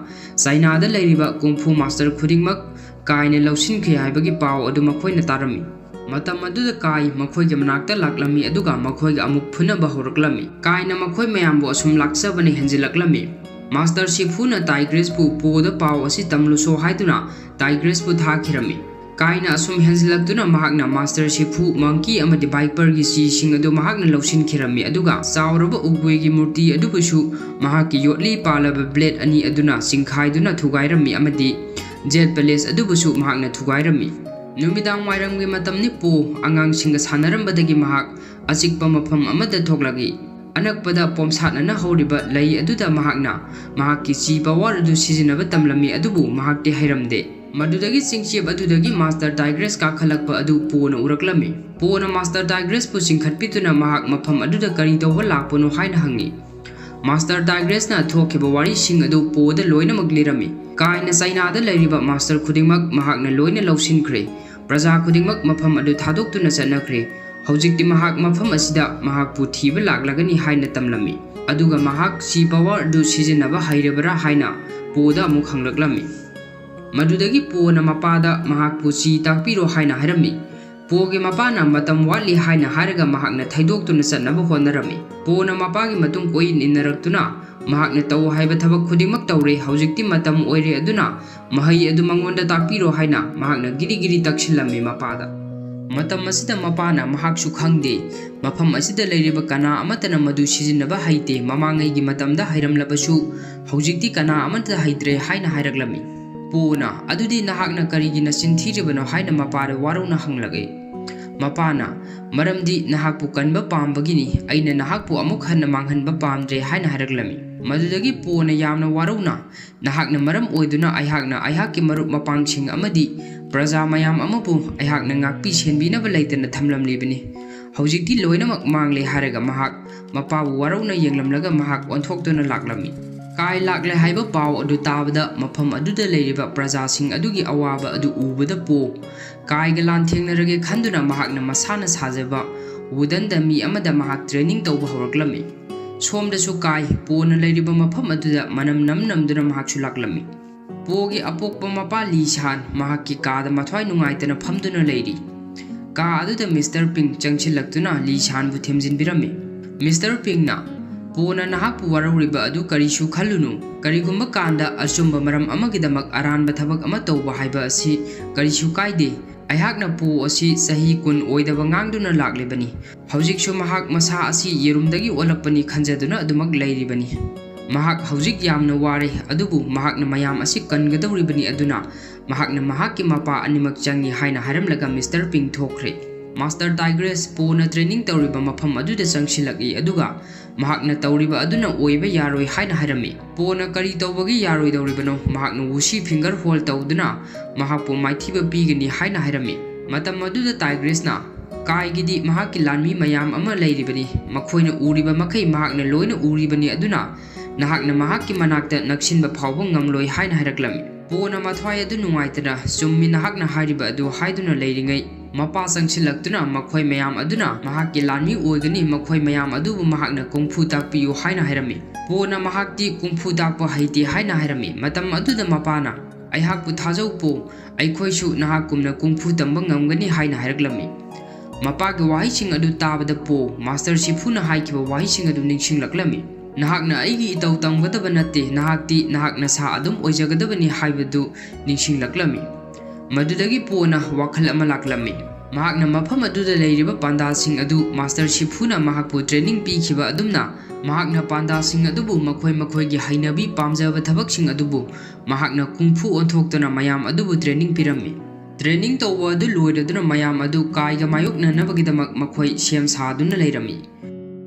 ꯆꯥꯏꯅꯥꯗ ꯂꯩꯔꯤꯕ ꯀꯨꯡꯐꯨ master ꯈꯨꯗꯤꯡꯃꯛ ꯀꯥꯏꯅ ꯂꯧꯁꯤꯟꯈꯤ ꯍꯥꯏꯕꯒꯤ ꯄꯥꯎ ꯑꯗꯨ ꯃꯈꯣꯏꯅ ꯇꯥꯔꯝꯃꯤ꯫ ꯃꯇꯝ ꯑꯗꯨꯗ ꯀꯥꯏ ꯃꯈꯣꯏꯒꯤ ꯃꯅꯥꯛꯇ ꯂꯥꯛꯂꯝꯃꯤ, ꯑꯗꯨꯒ ꯃꯈꯣꯏꯒ ꯑꯃꯨꯛ ꯐꯨꯅꯕ ꯍꯧꯔꯛꯂꯝꯃꯤ꯫ ꯀꯥꯏꯅ ꯃꯈꯣꯏ ꯃꯌꯥꯝꯕꯨ ꯑꯁꯨꯝ ꯂꯥꯛꯆꯕꯅ ꯍꯦꯟꯖꯤꯜꯂꯛꯂꯝꯃꯤ꯫ Master ꯁꯤꯐꯨꯅ ꯇꯥꯏꯒ꯭ꯔꯦꯁꯄꯨ ꯄꯣꯗ ꯄꯥꯎ ꯑꯁꯤ ꯇꯝꯂꯨꯁꯣ ꯍꯥꯏꯗꯨꯅ ꯇꯥꯏꯒ꯭ꯔꯦꯁꯄꯨ ꯊꯥꯈꯤꯔꯝꯃꯤ꯫ ꯀꯥꯏꯅ ꯑꯁꯨꯝ ꯍꯦꯟꯖꯤꯜꯂꯛꯇꯨꯅ ꯃꯍꯥꯛꯅ master ꯁꯤꯐꯨ, monkey ꯑꯃꯗꯤ viperꯒꯤ ꯆꯤꯁꯤꯡ ꯑꯗꯨ ꯃꯍꯥꯛꯅ ꯂꯧꯁꯤꯟꯈꯤꯔꯝꯃꯤ, ꯑꯗꯨꯒ ꯆꯥꯎꯔꯕ ꯎꯒ꯭ꯋꯦꯒꯤ ꯃꯨꯔꯇꯤ ꯑꯗꯨꯕꯨꯁꯨ ꯃꯍꯥꯛꯀꯤ ꯌꯣꯠꯂꯤ ꯄꯥꯜꯂꯕ blade ꯑꯅꯤ ꯑꯗꯨꯅ ꯆꯤꯡꯈꯥꯏꯗꯨꯅ ꯊꯨꯒꯥꯏꯔꯝꯃꯤ ꯑꯃꯗꯤ Jade Palace ꯑꯗꯨꯕꯨꯁꯨ ꯃꯍꯥꯛꯅ ꯊꯨꯒꯥꯏꯔꯝꯃꯤ꯫ ꯅꯨꯃꯤꯗꯥꯡ ꯋꯥꯏꯔꯝꯒꯤ ꯃꯇꯝꯅꯤ꯫ ꯄꯣ ꯑꯉꯥꯡꯁꯤꯡꯒ ꯁꯥꯟꯅꯔꯝꯕꯗꯒꯤ ꯃꯍꯥꯛ ꯑꯆꯤꯛꯄ ꯃꯐꯝ ꯑꯃꯗ ꯊꯣꯛꯂꯛꯏ꯫ ꯑꯅꯛꯄꯗ ꯄꯣꯝꯁꯥꯠꯅꯅ ꯍꯧꯔꯤꯕ ꯂꯩ ꯑꯗꯨꯗ ꯃꯍꯥꯛꯅ ꯃꯍꯥꯛꯀꯤ ꯆꯤ power ꯑꯗꯨ ꯁꯤꯖꯤꯟꯅꯕ ꯇꯝꯂꯝꯃꯤ, ꯑꯗꯨꯕꯨ ꯃꯍꯥꯛꯇꯤ ꯍꯩꯔꯝꯗꯦ꯫ ꯃꯗꯨꯗꯒꯤ ꯆꯤꯡꯆꯦꯞ ꯑꯗꯨꯗꯒꯤ ꯃꯥꯁꯇꯔ ꯇꯥꯏꯒ꯭ꯔꯦꯁ ꯀꯥꯈꯠꯂꯛꯄ ꯑꯗꯨ ꯄꯣꯅ ꯎꯔꯛꯂꯝꯃꯤ꯫ ꯄꯣꯅ ꯃꯥꯁꯇꯔ ꯇꯥꯏꯒ꯭ꯔꯦꯁꯄꯨ ꯆꯤꯡꯈꯠꯄꯤꯗꯨꯅ ꯃꯍꯥꯛ ꯃꯐꯝ ꯑꯗꯨꯗ ꯀꯔꯤ ꯇꯧꯕ ꯂꯥꯛꯄꯅꯣ ꯍꯥꯏꯅ ꯍꯪꯉꯤ꯫ ꯃꯥꯁꯇꯔ ꯇꯥꯏꯒ꯭ꯔꯦꯁꯅ ꯊꯣꯛꯈꯤꯕ ꯋꯥꯔꯤꯁꯤꯡ ꯑꯗꯨ ꯄꯣꯗ ꯂꯣꯏꯅꯃꯛ ꯂꯤꯔꯝꯃꯤ꯫ ꯀꯥꯏꯅ ꯆꯥꯏꯅꯥꯗ ꯂꯩꯔꯤꯕ ꯃꯥꯁꯇꯔ ꯈꯨꯗꯤꯡꯃꯛ ꯃꯍꯥꯛꯅ ꯂꯣꯏꯅ ꯂꯧꯁꯤꯟꯈ꯭ꯔꯦ꯫ ꯄ꯭ꯔꯖꯥ ꯈꯨꯗꯤꯡꯃꯛ ꯃꯐꯝ ꯑꯗꯨ ꯊꯥꯗꯣꯛꯇꯨꯅ ꯆꯠꯅꯈ꯭ꯔꯦ꯫ ꯍꯧꯖꯤꯛꯇꯤ ꯃꯍꯥꯛ ꯃꯐꯝ ꯑꯁꯤꯗ ꯃꯍꯥꯛꯄꯨ ꯊꯤꯕ ꯂꯥꯛꯂꯒꯅꯤ ꯍꯥꯏꯅ ꯇꯝꯂꯝꯃꯤ꯫ ꯑꯗꯨꯒ ꯃꯍꯥꯛ ꯆꯤ ꯄꯥꯋꯔ ꯑꯗꯨ ꯁꯤꯖꯤꯟꯅꯕ ꯍꯩꯔꯕ꯭ꯔꯥ ꯍꯥꯏꯅ ꯄꯣꯗ ꯑꯃꯨꯛ ꯍꯪꯂꯛꯂꯝꯃꯤ꯫ ꯃꯗꯨꯗꯒꯤ ꯄꯣꯅ ꯃꯄꯥꯗ ꯃꯍꯥꯛꯄꯨ ꯆꯤ ꯇꯥꯛꯄꯤꯔꯣ ꯍꯥꯏꯅ ꯍꯥꯏꯔꯝꯃꯤ꯫ ꯄꯣꯒꯤ ꯃꯄꯥꯅ ꯃꯇꯝ ꯋꯥꯠꯂꯤ ꯍꯥꯏꯅ ꯍꯥꯏꯔꯒ ꯃꯍꯥꯛꯅ ꯊꯩꯗꯣꯛꯇꯨꯅ ꯆꯠꯅꯕ ꯍꯣꯠꯅꯔꯝꯃꯤ꯫ ꯄꯣꯅ ꯃꯄꯥꯒꯤ ꯃꯇꯨꯡ ꯀꯣꯏꯏꯟ ꯏꯟꯅꯔꯛꯇꯨꯅ ꯃꯍꯥꯛꯅ ꯇꯧ ꯍꯥꯏꯕ ꯊꯕꯛ ꯈꯨꯗꯤꯡꯃꯛ ꯇꯧꯔꯦ꯫ ꯍꯧꯖꯤꯛꯇꯤ ꯃꯇꯝ ꯑꯣꯏꯔꯦ, ꯑꯗꯨꯅ ꯃꯍꯩ ꯑꯗꯨ ꯃꯉꯣꯟꯗ ꯇꯥꯛꯄꯤꯔꯣ ꯍꯥꯏꯅ ꯃꯍꯥꯛꯅ ꯒꯤꯔꯤ ꯒꯤꯔꯤ ꯇꯛꯁꯤꯜꯂꯝꯃꯤ ꯃꯄꯥꯗ꯫ ꯃꯇꯝ ꯑꯁꯤꯗ ꯃꯄꯥꯅ ꯃꯍꯥꯛꯁꯨ ꯈꯪꯗꯦ, ꯃꯐꯝ ꯑꯁꯤꯗ ꯂꯩꯔꯤꯕ ꯀꯅꯥ ꯑꯃꯠꯇꯅ ꯃꯗꯨ ꯁꯤꯖꯤꯟꯅꯕ ꯍꯩꯇꯦ, ꯃꯃꯥꯡꯉꯩꯒꯤ ꯃꯇꯝꯗ ꯍꯩꯔꯝꯂꯕꯁꯨ ꯍꯧꯖꯤꯛꯇꯤ ꯀꯅꯥ ꯑꯃꯠꯇ ꯍꯩꯇ꯭ꯔꯦ ꯍꯥꯏꯅ ꯍꯥꯏꯔꯛꯂꯝꯃꯤ꯫ ꯄꯣꯅ, "ꯑꯗꯨꯗꯤ ꯅꯍꯥꯛꯅ ꯀꯔꯤꯒꯤ ꯅꯆꯤꯟ ꯊꯤꯔꯤꯕꯅꯣ?" ꯍꯥꯏꯅ ꯃꯄꯥꯗ ꯋꯥꯔꯧꯅ ꯍꯪꯂꯛꯏ꯫ ꯃꯄꯥꯅ, "ꯃꯔꯝꯗꯤ ꯅꯍꯥꯛꯄꯨ ꯀꯟꯕ ꯄꯥꯝꯕꯒꯤꯅꯤ, ꯑꯩꯅ ꯅꯍꯥꯛꯄꯨ ꯑꯃꯨꯛ ꯍꯟꯅ ꯃꯥꯡꯍꯟꯕ ꯄꯥꯝꯗ꯭ꯔꯦ" ꯍꯥꯏꯅ ꯍꯥꯏꯔꯛꯂꯝꯃꯤ꯫ ꯃꯗꯨꯗꯒꯤ ꯄꯣꯅ ꯌꯥꯝꯅ ꯋꯥꯔꯧꯅ, "ꯅꯍꯥꯛꯅ ꯃꯔꯝ ꯑꯣꯏꯗꯨꯅ ꯑꯩꯍꯥꯛꯅ ꯑꯩꯍꯥꯛꯀꯤ ꯃꯔꯨꯞ ꯃꯄꯥꯡꯁꯤꯡ ꯑꯃꯗꯤ ꯄ꯭ꯔꯖꯥ ꯃꯌꯥꯝ ꯑꯃꯕꯨ ꯑꯩꯍꯥꯛꯅ ꯉꯥꯛꯄꯤ ꯁꯦꯟꯕꯤꯅꯕ ꯂꯩꯇꯅ ꯊꯝꯂꯝꯂꯤꯕꯅꯤ꯫ ꯍꯧꯖꯤꯛꯇꯤ ꯂꯣꯏꯅꯃꯛ ꯃꯥꯡꯂꯦ" ꯍꯥꯏꯔꯒ ꯃꯍꯥꯛ ꯃꯄꯥꯕꯨ ꯋꯥꯔꯧꯅ ꯌꯦꯡꯂꯝꯂꯒ ꯃꯍꯥꯛ ꯑꯣꯟꯊꯣꯛꯇꯨꯅ ꯂꯥꯛꯂꯝꯃꯤ꯫ ꯀꯥꯏ ꯂꯥꯛꯂꯦ ꯍꯥꯏꯕ ꯄꯥꯎ ꯑꯗꯨ ꯇꯥꯕꯗ ꯃꯐꯝ ꯑꯗꯨꯗ ꯂꯩꯔꯤꯕ ꯄ꯭ꯔꯖꯥꯁꯤꯡ ꯑꯗꯨꯒꯤ ꯑꯋꯥꯕ ꯑꯗꯨ ꯎꯕꯗ ꯄꯣ ꯀꯥꯏꯒ ꯂꯥꯟꯊꯦꯡꯅꯔꯒꯦ ꯈꯟꯗꯨꯅ ꯃꯍꯥꯛꯅ ꯃꯁꯥꯅ ꯁꯥꯖꯕ ꯋꯨꯗꯟꯗ ꯃꯤ ꯑꯃꯗ ꯃꯍꯥꯛ ꯇ꯭ꯔꯦꯅꯤꯡ ꯇꯧꯕ ꯍꯧꯔꯛꯂꯝꯃꯤ꯫ ꯁꯣꯝꯗꯁꯨ ꯀꯥꯏ ꯄꯣꯅ ꯂꯩꯔꯤꯕ ꯃꯐꯝ ꯑꯗꯨꯗ ꯃꯅꯝ ꯅꯝ ꯅꯝꯗꯨꯅ ꯃꯍꯥꯛꯁꯨ ꯂꯥꯛꯂꯝꯃꯤ꯫ ꯄꯣꯒꯤ ꯑꯄꯣꯛꯄ ꯃꯄꯥ ꯂꯤ ꯁꯥꯟ ꯃꯍꯥꯛꯀꯤ ꯀꯥꯗ ꯃꯊ꯭ꯋꯥꯏ ꯅꯨꯡꯉꯥꯏꯇꯅ ꯐꯝꯗꯨꯅ ꯂꯩꯔꯤ꯫ ꯀꯥ ꯑꯗꯨꯗ ꯃꯤꯁꯇꯔ ꯄꯤꯡ ꯆꯪꯁꯤꯜꯂꯛꯇꯨꯅ ꯂꯤ ꯁꯥꯟꯕꯨ ꯊꯦꯝꯖꯤꯟꯕꯤꯔꯝꯃꯤ꯫ ꯃꯤꯁꯇꯔ ꯄꯤꯡꯅ, "ꯄꯣꯅ ꯅꯍꯥꯛꯄꯨ ꯋꯥꯔꯧꯔꯤꯕ ꯑꯗꯨ ꯀꯔꯤꯁꯨ ꯈꯜꯂꯨꯅꯨ꯫ ꯀꯔꯤꯒꯨꯝꯕ ꯀꯥꯟꯗ ꯑꯆꯨꯝꯕ ꯃꯔꯝ ꯑꯃꯒꯤꯗꯃꯛ ꯑꯔꯥꯟꯕ ꯊꯕꯛ ꯑꯃ ꯇꯧꯕ ꯍꯥꯏꯕ ꯑꯁꯤ ꯀꯔꯤꯁꯨ ꯀꯥꯏꯗꯦ꯫ ꯑꯩꯍꯥꯛꯅ ꯄꯣ ꯑꯁꯤ ꯆꯍꯤ ꯀꯨꯟ ꯑꯣꯏꯗꯕ ꯉꯥꯡꯗꯨꯅ ꯂꯥꯛꯂꯤꯕꯅꯤ꯫ ꯍꯧꯖꯤꯛꯁꯨ ꯃꯍꯥꯛ ꯃꯁꯥ ꯑꯁꯤ ꯌꯦꯔꯨꯝꯗꯒꯤ ꯑꯣꯜꯂꯛꯄꯅꯤ ꯈꯟꯖꯗꯨꯅ ꯑꯗꯨꯃꯛ ꯂꯩꯔꯤꯕꯅꯤ꯫ ꯃꯍꯥꯛ ꯍꯧꯖꯤꯛ ꯌꯥꯝꯅ ꯋꯥꯔꯦ, ꯑꯗꯨꯕꯨ ꯃꯍꯥꯛꯅ ꯃꯌꯥꯝ ꯑꯁꯤ ꯀꯟꯒꯗꯧꯔꯤꯕꯅꯤ, ꯑꯗꯨꯅ ꯃꯍꯥꯛꯅ ꯃꯍꯥꯛꯀꯤ ꯃꯄꯥ ꯑꯅꯤꯃꯛ ꯆꯪꯏ" ꯍꯥꯏꯅ ꯍꯥꯏꯔꯝꯂꯒ ꯃꯤꯁꯇꯔ ꯄꯤꯡ ꯊꯣꯛꯈ꯭ꯔꯦ꯫ Master Tigress, ꯄꯣꯅ training ꯇꯧꯔꯤꯕ ꯃꯐꯝ ꯑꯗꯨꯗ ꯆꯪꯁꯤꯜꯂꯛꯏ, ꯑꯗꯨꯒ ꯃꯍꯥꯛꯅ ꯇꯧꯔꯤꯕ ꯑꯗꯨꯅ ꯑꯣꯏꯕ ꯌꯥꯔꯣꯏ ꯍꯥꯏꯅ ꯍꯥꯏꯔꯝꯃꯤ꯫ ꯄꯣꯅ ꯀꯔꯤ ꯇꯧꯕꯒꯤ ꯌꯥꯔꯣꯏꯗꯧꯔꯤꯕꯅꯣ? ꯃꯍꯥꯛꯅ Wuxi finger hold ꯇꯧꯗꯨꯅ ꯃꯍꯥꯛꯄꯨ ꯃꯥꯏꯊꯤꯕ ꯄꯤꯒꯅꯤ ꯍꯥꯏꯅ ꯍꯥꯏꯔꯝꯃꯤ꯫ ꯃꯇꯝ ꯑꯗꯨꯗ Tigressꯅ, "ꯀꯥꯏꯒꯤꯗꯤ ꯃꯍꯥꯛꯀꯤ ꯂꯥꯟꯃꯤ ꯃꯌꯥꯝ ꯑꯃ ꯂꯩꯔꯤꯕꯅꯤ, ꯃꯈꯣꯏꯅ ꯎꯔꯤꯕ ꯃꯈꯩ ꯃꯍꯥꯛꯅ ꯂꯣꯏꯅ ꯎꯔꯤꯕꯅꯤ, ꯑꯗꯨꯅ ꯅꯍꯥꯛꯅ ꯃꯍꯥꯛꯀꯤ ꯃꯅꯥꯛꯇ ꯅꯛꯁꯤꯟꯕ ꯐꯥꯎꯕ ꯉꯝꯂꯣꯏ" ꯍꯥꯏꯅ ꯍꯥꯏꯔꯛꯂꯝꯃꯤ꯫ ꯄꯣꯅ ꯃꯊ꯭ꯋꯥꯏ ꯑꯗꯨ ꯅꯨꯡꯉꯥꯏꯇꯅ, "ꯆꯨꯝꯃꯤ, ꯅꯍꯥꯛꯅ ꯍꯥꯏꯔꯤꯕ ꯑꯗꯨ" ꯍꯥꯏꯗꯨꯅ ꯂꯩꯔꯤꯉꯩ, ꯃꯄꯥ ꯆꯪꯁꯤꯜꯂꯛꯇꯨꯅ ꯃꯈꯣꯏ ꯃꯌꯥꯝ ꯑꯗꯨꯅ ꯃꯍꯥꯛꯀꯤ ꯂꯥꯟꯃꯤ ꯑꯣꯏꯒꯅꯤ, ꯃꯈꯣꯏ ꯃꯌꯥꯝ ꯑꯗꯨꯕꯨ ꯃꯍꯥꯛꯅ ꯀꯨꯡꯐꯨ ꯇꯥꯛꯄꯤꯌꯨ ꯍꯥꯏꯅ ꯍꯥꯏꯔꯝꯃꯤ꯫ ꯄꯣꯅ ꯃꯍꯥꯛꯇꯤ ꯀꯨꯡꯐꯨ ꯇꯥꯛꯄ ꯍꯩꯇꯦ ꯍꯥꯏꯅ ꯍꯥꯏꯔꯝꯃꯤ꯫ ꯃꯇꯝ ꯑꯗꯨꯗ ꯃꯄꯥꯅ, "ꯑꯩꯍꯥꯛꯄꯨ ꯊꯥꯖꯧ ꯄꯣ, ꯑꯩꯈꯣꯏꯁꯨ ꯅꯍꯥꯛꯀꯨꯝꯅ ꯀꯨꯡꯐꯨ ꯇꯝꯕ ꯉꯝꯒꯅꯤ" ꯍꯥꯏꯅ ꯍꯥꯏꯔꯛꯂꯝꯃꯤ꯫ ꯃꯄꯥꯒꯤ ꯋꯥꯍꯩꯁꯤꯡ ꯑꯗꯨ ꯇꯥꯕꯗ ꯄꯣ, Master Shifuꯅ ꯍꯥꯏꯈꯤꯕ ꯋꯥꯍꯩꯁꯤꯡ ꯑꯗꯨ ꯅꯤꯡꯁꯤꯡꯂꯛꯂꯝꯃꯤ꯫ "ꯅꯍꯥꯛꯅ ꯑꯩꯒꯤ ꯏꯇꯧ ꯇꯝꯒꯗꯕ ꯅꯠꯇꯦ, ꯅꯍꯥꯛꯇꯤ ꯅꯍꯥꯛ ꯅꯁꯥ ꯑꯗꯨꯝ ꯑꯣꯏꯖꯒꯗꯕꯅꯤ" ꯍꯥꯏꯕꯗꯨ ꯅꯤꯡꯁꯤꯡꯂꯛꯂꯝꯃꯤ꯫ ꯃꯗꯨꯗꯒꯤ ꯄꯣꯅ ꯋꯥꯈꯜ ꯑꯃ ꯂꯥꯛꯂꯝꯃꯤ꯫ ꯃꯍꯥꯛꯅ ꯃꯐꯝ ꯑꯗꯨꯗ ꯂꯩꯔꯤꯕ ꯄꯥꯟꯗꯥꯁꯤꯡ ꯑꯗꯨ Master Shifuꯅ ꯃꯍꯥꯛꯄꯨ training ꯄꯤꯈꯤꯕ ꯑꯗꯨꯝꯅ, ꯃꯍꯥꯛꯅ ꯄꯥꯟꯗꯥꯁꯤꯡ ꯑꯗꯨꯕꯨ ꯃꯈꯣꯏ ꯃꯈꯣꯏꯒꯤ ꯍꯩꯅꯕꯤ ꯄꯥꯝꯖꯕ ꯊꯕꯛꯁꯤꯡ ꯑꯗꯨꯕꯨ ꯃꯍꯥꯛꯅ ꯀꯨꯡꯐꯨ ꯑꯣꯟꯊꯣꯛꯇꯨꯅ ꯃꯌꯥꯝ ꯑꯗꯨꯕꯨ training ꯄꯤꯔꯝꯃꯤ꯫ Training ꯇꯧꯕ ꯑꯗꯨ ꯂꯣꯏꯔꯗꯨꯅ ꯃꯌꯥꯝ ꯑꯗꯨ ꯀꯥꯏꯒ ꯃꯥꯌꯣꯛꯅꯅꯕꯒꯤꯗꯃꯛ ꯃꯈꯣꯏ ꯁꯦꯝ ꯁꯥꯗꯨꯅ ꯂꯩꯔꯝꯃꯤ꯫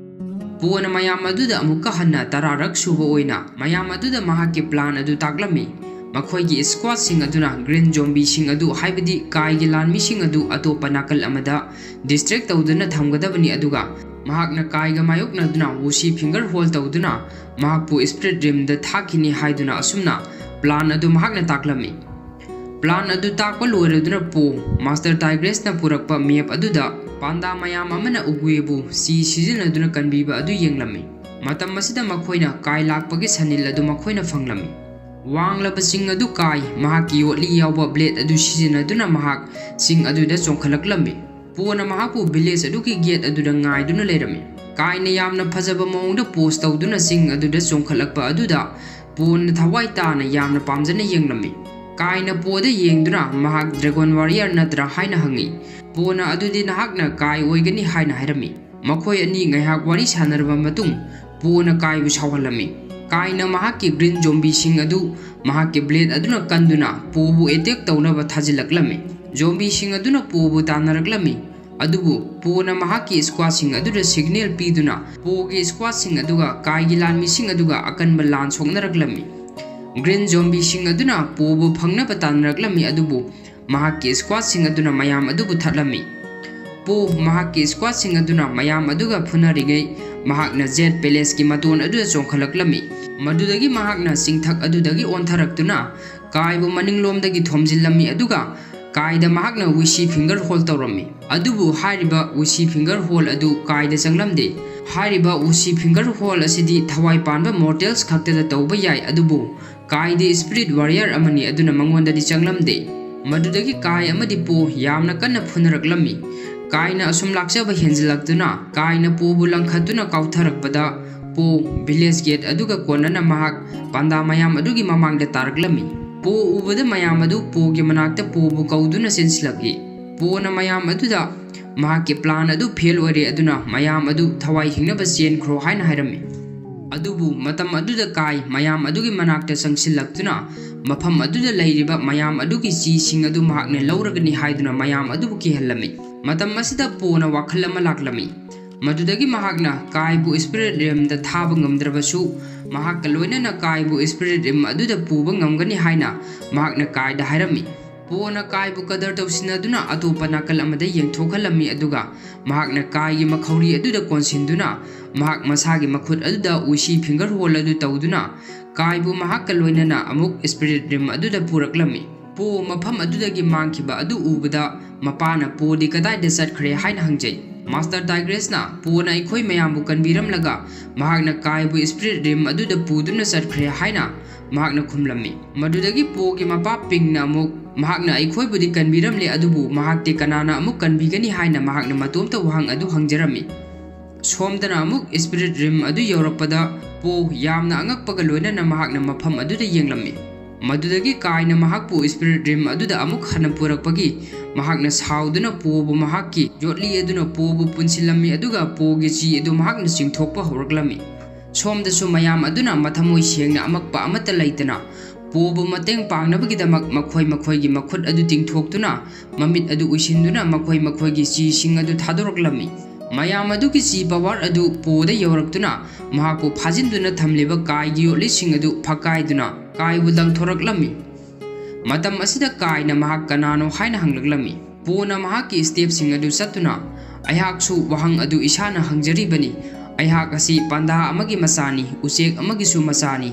ꯄꯣꯅ ꯃꯌꯥꯝ ꯑꯗꯨꯗ ꯑꯃꯨꯛꯀ ꯍꯟꯅ ꯇꯔꯥꯔꯛ ꯁꯨꯕ ꯑꯣꯏꯅ ꯃꯌꯥꯝ ꯑꯗꯨꯗ ꯃꯍꯥꯛꯀꯤ plan ꯑꯗꯨ ꯇꯥꯛꯂꯝꯃꯤ꯫ ꯃꯈꯣꯏꯒꯤ squadꯁꯤꯡ ꯑꯗꯨꯅ green zombieꯁꯤꯡ ꯑꯗꯨ, ꯍꯥꯏꯕꯗꯤ ꯀꯥꯏꯒꯤ ꯂꯥꯟꯃꯤꯁꯤꯡ ꯑꯗꯨ ꯑꯇꯣꯞꯄ ꯅꯥꯀꯜ ꯑꯃꯗ distract ꯇꯧꯗꯨꯅ ꯊꯝꯒꯗꯕꯅꯤ, ꯑꯗꯨꯒ ꯃꯍꯥꯛꯅ ꯀꯥꯏꯒ ꯃꯥꯌꯣꯛꯅꯗꯨꯅ Wuxi finger hold ꯇꯧꯗꯨꯅ ꯃꯍꯥꯛꯄꯨ Spirit Realmꯗ ꯊꯥꯈꯤꯅꯤ ꯍꯥꯏꯗꯨꯅ ꯑꯁꯨꯝꯅ plan ꯑꯗꯨ ꯃꯍꯥꯛꯅ ꯇꯥꯛꯂꯝꯃꯤ꯫ Plan ꯑꯗꯨ ꯇꯥꯛꯄ ꯂꯣꯏꯔꯗꯨꯅ ꯄꯣ, Master Tigressꯅ ꯄꯨꯔꯛꯄ map ꯑꯗꯨꯗ ꯄꯥꯟꯗꯥ ꯃꯌꯥꯝ ꯑꯃꯅ Ogueꯕꯨ ꯆꯤ ꯁꯤꯖꯤꯟꯅꯗꯨꯅ ꯀꯟꯕꯤꯕ ꯑꯗꯨ ꯌꯦꯡꯂꯝꯃꯤ꯫ ꯃꯇꯝ ꯑꯁꯤꯗ ꯃꯈꯣꯏꯅ ꯀꯥꯏ ꯂꯥꯛꯄꯒꯤ signal ꯑꯗꯨ ꯃꯈꯣꯏꯅ ꯐꯪꯂꯝꯃꯤ꯫ ꯋꯥꯡꯂꯕ ꯆꯤꯡ ꯑꯗꯨ ꯀꯥꯏ, ꯃꯍꯥꯛꯀꯤ ꯌꯣꯠꯂꯤ ꯌꯥꯎꯕ blade ꯑꯗꯨ ꯁꯤꯖꯤꯟꯅꯗꯨꯅ ꯃꯍꯥꯛ ꯆꯤꯡ ꯑꯗꯨꯗ ꯆꯣꯡꯈꯠꯂꯛꯂꯝꯃꯤ꯫ ꯄꯣꯅ ꯃꯍꯥꯛꯄꯨ village ꯑꯗꯨꯒꯤ gate ꯑꯗꯨꯗ ꯉꯥꯏꯗꯨꯅ ꯂꯩꯔꯝꯃꯤ꯫ ꯀꯥꯏꯅ ꯌꯥꯝꯅ ꯐꯖꯕ ꯃꯑꯣꯡꯗ pose ꯇꯧꯗꯨꯅ ꯆꯤꯡ ꯑꯗꯨꯗ ꯆꯣꯡꯈꯠꯂꯛꯄ ꯑꯗꯨꯗ ꯄꯣꯅ ꯊꯋꯥꯏ ꯇꯥꯅ ꯌꯥꯝꯅ ꯄꯥꯝꯖꯅ ꯌꯦꯡꯂꯝꯃꯤ꯫ ꯀꯥꯏꯅ ꯄꯣꯗ ꯌꯦꯡꯗꯨꯅ ꯃꯍꯥꯛ Dragon Warrior ꯅꯠꯇ꯭ꯔꯥ ꯍꯥꯏꯅ ꯍꯪꯉꯤ꯫ ꯄꯣꯅ, "ꯑꯗꯨꯗꯤ ꯅꯍꯥꯛꯅ ꯀꯥꯏ ꯑꯣꯏꯒꯅꯤ" ꯍꯥꯏꯅ ꯍꯥꯏꯔꯝꯃꯤ꯫ ꯃꯈꯣꯏ ꯑꯅꯤ ꯉꯥꯏꯍꯥꯛ ꯋꯥꯔꯤ ꯁꯥꯟꯅꯔꯕ ꯃꯇꯨꯡ, ꯄꯣꯅ ꯀꯥꯏꯕꯨ ꯁꯥꯎꯍꯜꯂꯝꯃꯤ꯫ ꯀꯥꯏꯅ ꯃꯍꯥꯛꯀꯤ green zombieꯁꯤꯡ ꯑꯗꯨ ꯃꯍꯥꯛꯀꯤ blade ꯑꯗꯨꯅ ꯀꯟꯗꯨꯅ ꯄꯣꯕꯨ attack ꯇꯧꯅꯕ ꯊꯥꯖꯤꯜꯂꯛꯂꯝꯃꯤ꯫ Zombieꯁꯤꯡ ꯑꯗꯨꯅ ꯄꯣꯕꯨ ꯇꯥꯟꯅꯔꯛꯂꯝꯃꯤ꯫ ꯑꯗꯨꯕꯨ ꯄꯣꯅ ꯃꯍꯥꯛꯀꯤ squadꯁꯤꯡ ꯑꯗꯨꯗ signal ꯄꯤꯗꯨꯅ ꯄꯣꯒꯤ squadꯁꯤꯡ ꯑꯗꯨꯒ ꯀꯥꯏꯒꯤ ꯂꯥꯟꯃꯤꯁꯤꯡ ꯑꯗꯨꯒ ꯑꯀꯟꯕ ꯂꯥꯟ ꯁꯣꯛꯅꯔꯛꯂꯝꯃꯤ꯫ Green zombieꯁꯤꯡ ꯑꯗꯨꯅ ꯄꯣꯕꯨ ꯐꯪꯅꯕ ꯇꯥꯟꯅꯔꯛꯂꯝꯃꯤ, ꯑꯗꯨꯕꯨ ꯃꯍꯥꯛꯀꯤ squadꯁꯤꯡ ꯑꯗꯨꯅ ꯃꯌꯥꯝ ꯑꯗꯨꯕꯨ ꯊꯠꯂꯝꯃꯤ꯫ ꯄꯣ ꯃꯍꯥꯛꯀꯤ squadꯁꯤꯡ ꯑꯗꯨꯅ ꯃꯌꯥꯝ ꯑꯗꯨꯒ ꯐꯨꯅꯔꯤꯉꯩ, ꯃꯍꯥꯛꯅ Jade Palaceꯀꯤ ꯃꯇꯣꯟ ꯑꯗꯨꯗ ꯆꯣꯡꯈꯠꯂꯛꯂꯝꯃꯤ꯫ ꯃꯗꯨꯗꯒꯤ ꯃꯍꯥꯛꯅ ꯆꯤꯡꯊꯛ ꯑꯗꯨꯗꯒꯤ ꯑꯣꯟꯊꯔꯛꯇꯨꯅ ꯀꯥꯏꯕꯨ ꯃꯅꯤꯡꯂꯣꯝꯗꯒꯤ ꯊꯣꯝꯖꯤꯜꯂꯝꯃꯤ, ꯑꯗꯨꯒ ꯀꯥꯏꯗ ꯃꯍꯥꯛꯅ Wishy Finger Hole ꯇꯧꯔꯝꯃꯤ꯫ ꯑꯗꯨꯕꯨ ꯍꯥꯏꯔꯤꯕ Wishy Finger Hole ꯑꯗꯨ ꯀꯥꯏꯗ ꯆꯪꯂꯝꯗꯦ꯫ ꯍꯥꯏꯔꯤꯕ Wishy Finger Hole ꯑꯁꯤꯗꯤ ꯊꯋꯥꯏ ꯄꯥꯟꯕ mortals ꯈꯛꯇꯗ ꯇꯧꯕ ꯌꯥꯏ, ꯑꯗꯨꯕꯨ ꯀꯥꯏꯗꯤ spirit warrior ꯑꯃꯅꯤ, ꯑꯗꯨꯅ ꯃꯉꯣꯟꯗꯗꯤ ꯆꯪꯂꯝꯗꯦ꯫ ꯃꯗꯨꯗꯒꯤ ꯀꯥꯏ ꯑꯃꯗꯤ ꯄꯣ ꯌꯥꯝꯅ ꯀꯟꯅ ꯐꯨꯅꯔꯛꯂꯝꯃꯤ꯫ ꯀꯥꯏꯅ ꯑꯁꯨꯝ ꯂꯥꯛꯆꯕ ꯍꯦꯟꯖꯤꯜꯂꯛꯇꯨꯅ ꯀꯥꯏꯅ ꯄꯣꯕꯨ ꯂꯪꯈꯠꯇꯨꯅ ꯀꯥꯎꯊꯔꯛꯄꯗ, ꯄꯣ village gate ꯑꯗꯨꯒ ꯀꯣꯟꯅꯅ ꯃꯍꯥꯛ ꯄꯥꯟꯗꯥ ꯃꯌꯥꯝ ꯑꯗꯨꯒꯤ ꯃꯃꯥꯡꯗ ꯇꯥꯔꯛꯂꯝꯃꯤ꯫ ꯄꯣ ꯎꯕꯗ ꯃꯌꯥꯝ ꯑꯗꯨ ꯄꯣꯒꯤ ꯃꯅꯥꯛꯇ ꯄꯣꯕꯨ ꯀꯧꯗꯨꯅ ꯆꯦꯟꯁꯤꯜꯂꯛꯏ꯫ ꯄꯣꯅ ꯃꯌꯥꯝ ꯑꯗꯨꯗ ꯃꯍꯥꯛꯀꯤ plan ꯑꯗꯨ fail ꯑꯣꯏꯔꯦ, ꯑꯗꯨꯅ ꯃꯌꯥꯝ ꯑꯗꯨ ꯊꯋꯥꯏ ꯍꯤꯡꯅꯕ ꯆꯦꯟꯈ꯭ꯔꯣ ꯍꯥꯏꯅ ꯍꯥꯏꯔꯝꯃꯤ꯫ ꯑꯗꯨꯕꯨ ꯃꯇꯝ ꯑꯗꯨꯗ ꯀꯥꯏ ꯃꯌꯥꯝ ꯑꯗꯨꯒꯤ ꯃꯅꯥꯛꯇ ꯆꯪꯁꯤꯜꯂꯛꯇꯨꯅ ꯃꯐꯝ ꯑꯗꯨꯗ ꯂꯩꯔꯤꯕ ꯃꯌꯥꯝ ꯑꯗꯨꯒꯤ ꯆꯤꯁꯤꯡ ꯑꯗꯨ ꯃꯍꯥꯛꯅ ꯂꯧꯔꯒꯅꯤ ꯍꯥꯏꯗꯨꯅ ꯃꯌꯥꯝ ꯑꯗꯨꯕꯨ ꯀꯤꯍꯜꯂꯝꯃꯤ꯫ ꯃꯇꯝ ꯑꯁꯤꯗ ꯄꯣꯅ ꯋꯥꯈꯜ ꯑꯃ ꯂꯥꯛꯂꯝꯃꯤ꯫ ꯃꯗꯨꯗꯒꯤ ꯃꯍꯥꯛꯅ ꯀꯥꯏꯕꯨ spirit realmꯗ ꯊꯥꯕ ꯉꯝꯗ꯭ꯔꯕꯁꯨ, ꯃꯍꯥꯛꯀ ꯂꯣꯏꯅꯅ ꯀꯥꯏꯕꯨ spirit realm ꯑꯗꯨꯗ ꯄꯨꯕ ꯉꯝꯒꯅꯤ ꯍꯥꯏꯅ ꯃꯍꯥꯛꯅ ꯀꯥꯏꯗ ꯍꯥꯏꯔꯝꯃꯤ꯫ ꯄꯣꯅ ꯀꯥꯏꯕꯨ ꯀꯗꯔ ꯇꯧꯁꯤꯟꯅꯗꯨꯅ ꯑꯇꯣꯞꯄ ꯅꯥꯀꯜ ꯑꯃꯗ ꯌꯦꯡꯊꯣꯛꯍꯜꯂꯝꯃꯤ, ꯑꯗꯨꯒ ꯃꯍꯥꯛꯅ ꯀꯥꯏꯒꯤ ꯃꯈꯧꯔꯤ ꯑꯗꯨꯗ ꯀꯣꯟꯁꯤꯟꯗꯨꯅ ꯃꯍꯥꯛ ꯃꯁꯥꯒꯤ ꯃꯈꯨꯠ ꯑꯗꯨꯗ Wishy Finger Hole ꯑꯗꯨ ꯇꯧꯗꯨꯅ ꯀꯥꯏꯕꯨ ꯃꯍꯥꯛꯀ ꯂꯣꯏꯅꯅ ꯑꯃꯨꯛ spirit realm ꯑꯗꯨꯗ ꯄꯨꯔꯛꯂꯝꯃꯤ꯫ ꯄꯣ ꯃꯐꯝ ꯑꯗꯨꯗꯒꯤ ꯃꯥꯡꯈꯤꯕ ꯑꯗꯨ ꯎꯕꯗ ꯃꯄꯥꯅ ꯄꯣꯗꯤ ꯀꯗꯥꯏꯗ ꯆꯠꯈ꯭ꯔꯦ ꯍꯥꯏꯅ ꯍꯪꯖꯩ꯫ Master Tigresꯅ ꯄꯣꯅ ꯑꯩꯈꯣꯏ ꯃꯌꯥꯝꯕꯨ ꯀꯟꯕꯤꯔꯝꯂꯒ ꯃꯍꯥꯛꯅ ꯀꯥꯏꯕꯨ spirit realm ꯑꯗꯨꯗ ꯄꯨꯗꯨꯅ ꯆꯠꯈ꯭ꯔꯦ ꯍꯥꯏꯅ ꯃꯍꯥꯛꯅ ꯈꯨꯝꯂꯝꯃꯤ꯫ ꯃꯗꯨꯗꯒꯤ ꯄꯣꯒꯤ ꯃꯄꯥ ꯄꯤꯡꯅ ꯑꯃꯨꯛ ꯃꯍꯥꯛꯅ ꯑꯩꯈꯣꯏꯕꯨꯗꯤ ꯀꯟꯕꯤꯔꯝꯂꯦ, ꯑꯗꯨꯕꯨ ꯃꯍꯥꯛꯇꯤ ꯀꯅꯥꯅ ꯑꯃꯨꯛ ꯀꯟꯕꯤꯒꯅꯤ ꯍꯥꯏꯅ ꯃꯍꯥꯛꯅ ꯃꯇꯣꯝꯇ ꯋꯥꯍꯪ ꯑꯗꯨ ꯍꯪꯖꯔꯝꯃꯤ꯫ ꯁꯣꯝꯗꯅ ꯑꯃꯨꯛ spirit realm ꯑꯗꯨ ꯌꯧꯔꯛꯄꯗ ꯄꯣ ꯌꯥꯝꯅ ꯑꯉꯛꯄꯒ ꯂꯣꯏꯅꯅ ꯃꯍꯥꯛꯅ ꯃꯐꯝ ꯑꯗꯨꯗ ꯌꯦꯡꯂꯝꯃꯤ꯫ ꯃꯗꯨꯗꯒꯤ ꯀꯥꯏꯅ ꯃꯍꯥꯛꯄꯨ spirit realm ꯑꯗꯨꯗ ꯑꯃꯨꯛ ꯍꯟꯅ ꯄꯨꯔꯛꯄꯒꯤ ꯃꯍꯥꯛꯅ ꯁꯥꯎꯗꯨꯅ ꯄꯣꯕꯨ ꯃꯍꯥꯛꯀꯤ ꯌꯣꯠꯂꯤ ꯑꯗꯨꯅ ꯄꯣꯕꯨ ꯄꯨꯟꯁꯤꯜꯂꯝꯃꯤ, ꯑꯗꯨꯒ ꯄꯣꯒꯤ ꯆꯤ ꯑꯗꯨ ꯃꯍꯥꯛꯅ ꯆꯤꯡꯊꯣꯛꯄ ꯍꯧꯔꯛꯂꯝꯃꯤ꯫ ꯁꯣꯝꯗꯁꯨ ꯃꯌꯥꯝ ꯑꯗꯨꯅ ꯃꯊꯃꯣꯏ ꯁꯦꯡꯅ ꯑꯃꯛꯄ ꯑꯃꯠꯇ ꯂꯩꯇꯅ ꯄꯣꯕꯨ ꯃꯇꯦꯡ ꯄꯥꯡꯅꯕꯒꯤꯗꯃꯛ ꯃꯈꯣꯏ ꯃꯈꯣꯏꯒꯤ ꯃꯈꯨꯠ ꯑꯗꯨ ꯇꯤꯡꯊꯣꯛꯇꯨꯅ, ꯃꯃꯤꯠ ꯑꯗꯨ ꯎꯏꯁꯤꯟꯗꯨꯅ, ꯃꯈꯣꯏ ꯃꯈꯣꯏꯒꯤ ꯆꯤꯁꯤꯡ ꯑꯗꯨ ꯊꯥꯗꯣꯔꯛꯂꯝꯃꯤ꯫ ꯃꯌꯥꯝ ꯑꯗꯨꯒꯤ ꯆꯤ ꯄꯋꯥꯔ ꯑꯗꯨ ꯄꯣꯗ ꯌꯧꯔꯛꯇꯨꯅ, ꯃꯍꯥꯛꯄꯨ ꯐꯥꯖꯤꯟꯗꯨꯅ ꯊꯝꯂꯤꯕ ꯀꯥꯏꯒꯤ ꯌꯣꯠꯂꯤꯁꯤꯡ ꯑꯗꯨ ꯐꯛꯀꯥꯏꯗꯨꯅ, ꯀꯥꯏꯕꯨ ꯂꯪꯊꯣꯔꯛꯂꯝꯃꯤ꯫ ꯃꯇꯝ ꯑꯁꯤꯗ ꯀꯥꯏꯅ ꯃꯍꯥꯛ ꯀꯅꯥꯅꯣ ꯍꯥꯏꯅ ꯍꯪꯂꯛꯂꯝꯃꯤ꯫ ꯄꯣꯅ ꯃꯍꯥꯛꯀꯤ ꯁ꯭ꯇꯦꯞꯁꯤꯡ ꯑꯗꯨ ꯆꯠꯇꯨꯅ, "ꯑꯩꯍꯥꯛꯁꯨ ꯋꯥꯍꯪ ꯑꯗꯨ ꯏꯁꯥꯅ ꯍꯪꯖꯔꯤꯕꯅꯤ꯫ ꯑꯩꯍꯥꯛ ꯑꯁꯤ ꯄꯥꯟꯗꯥ ꯑꯃꯒꯤ ꯃꯆꯥꯅꯤ, ꯎꯆꯦꯛ ꯑꯃꯒꯤꯁꯨ ꯃꯆꯥꯅꯤ꯫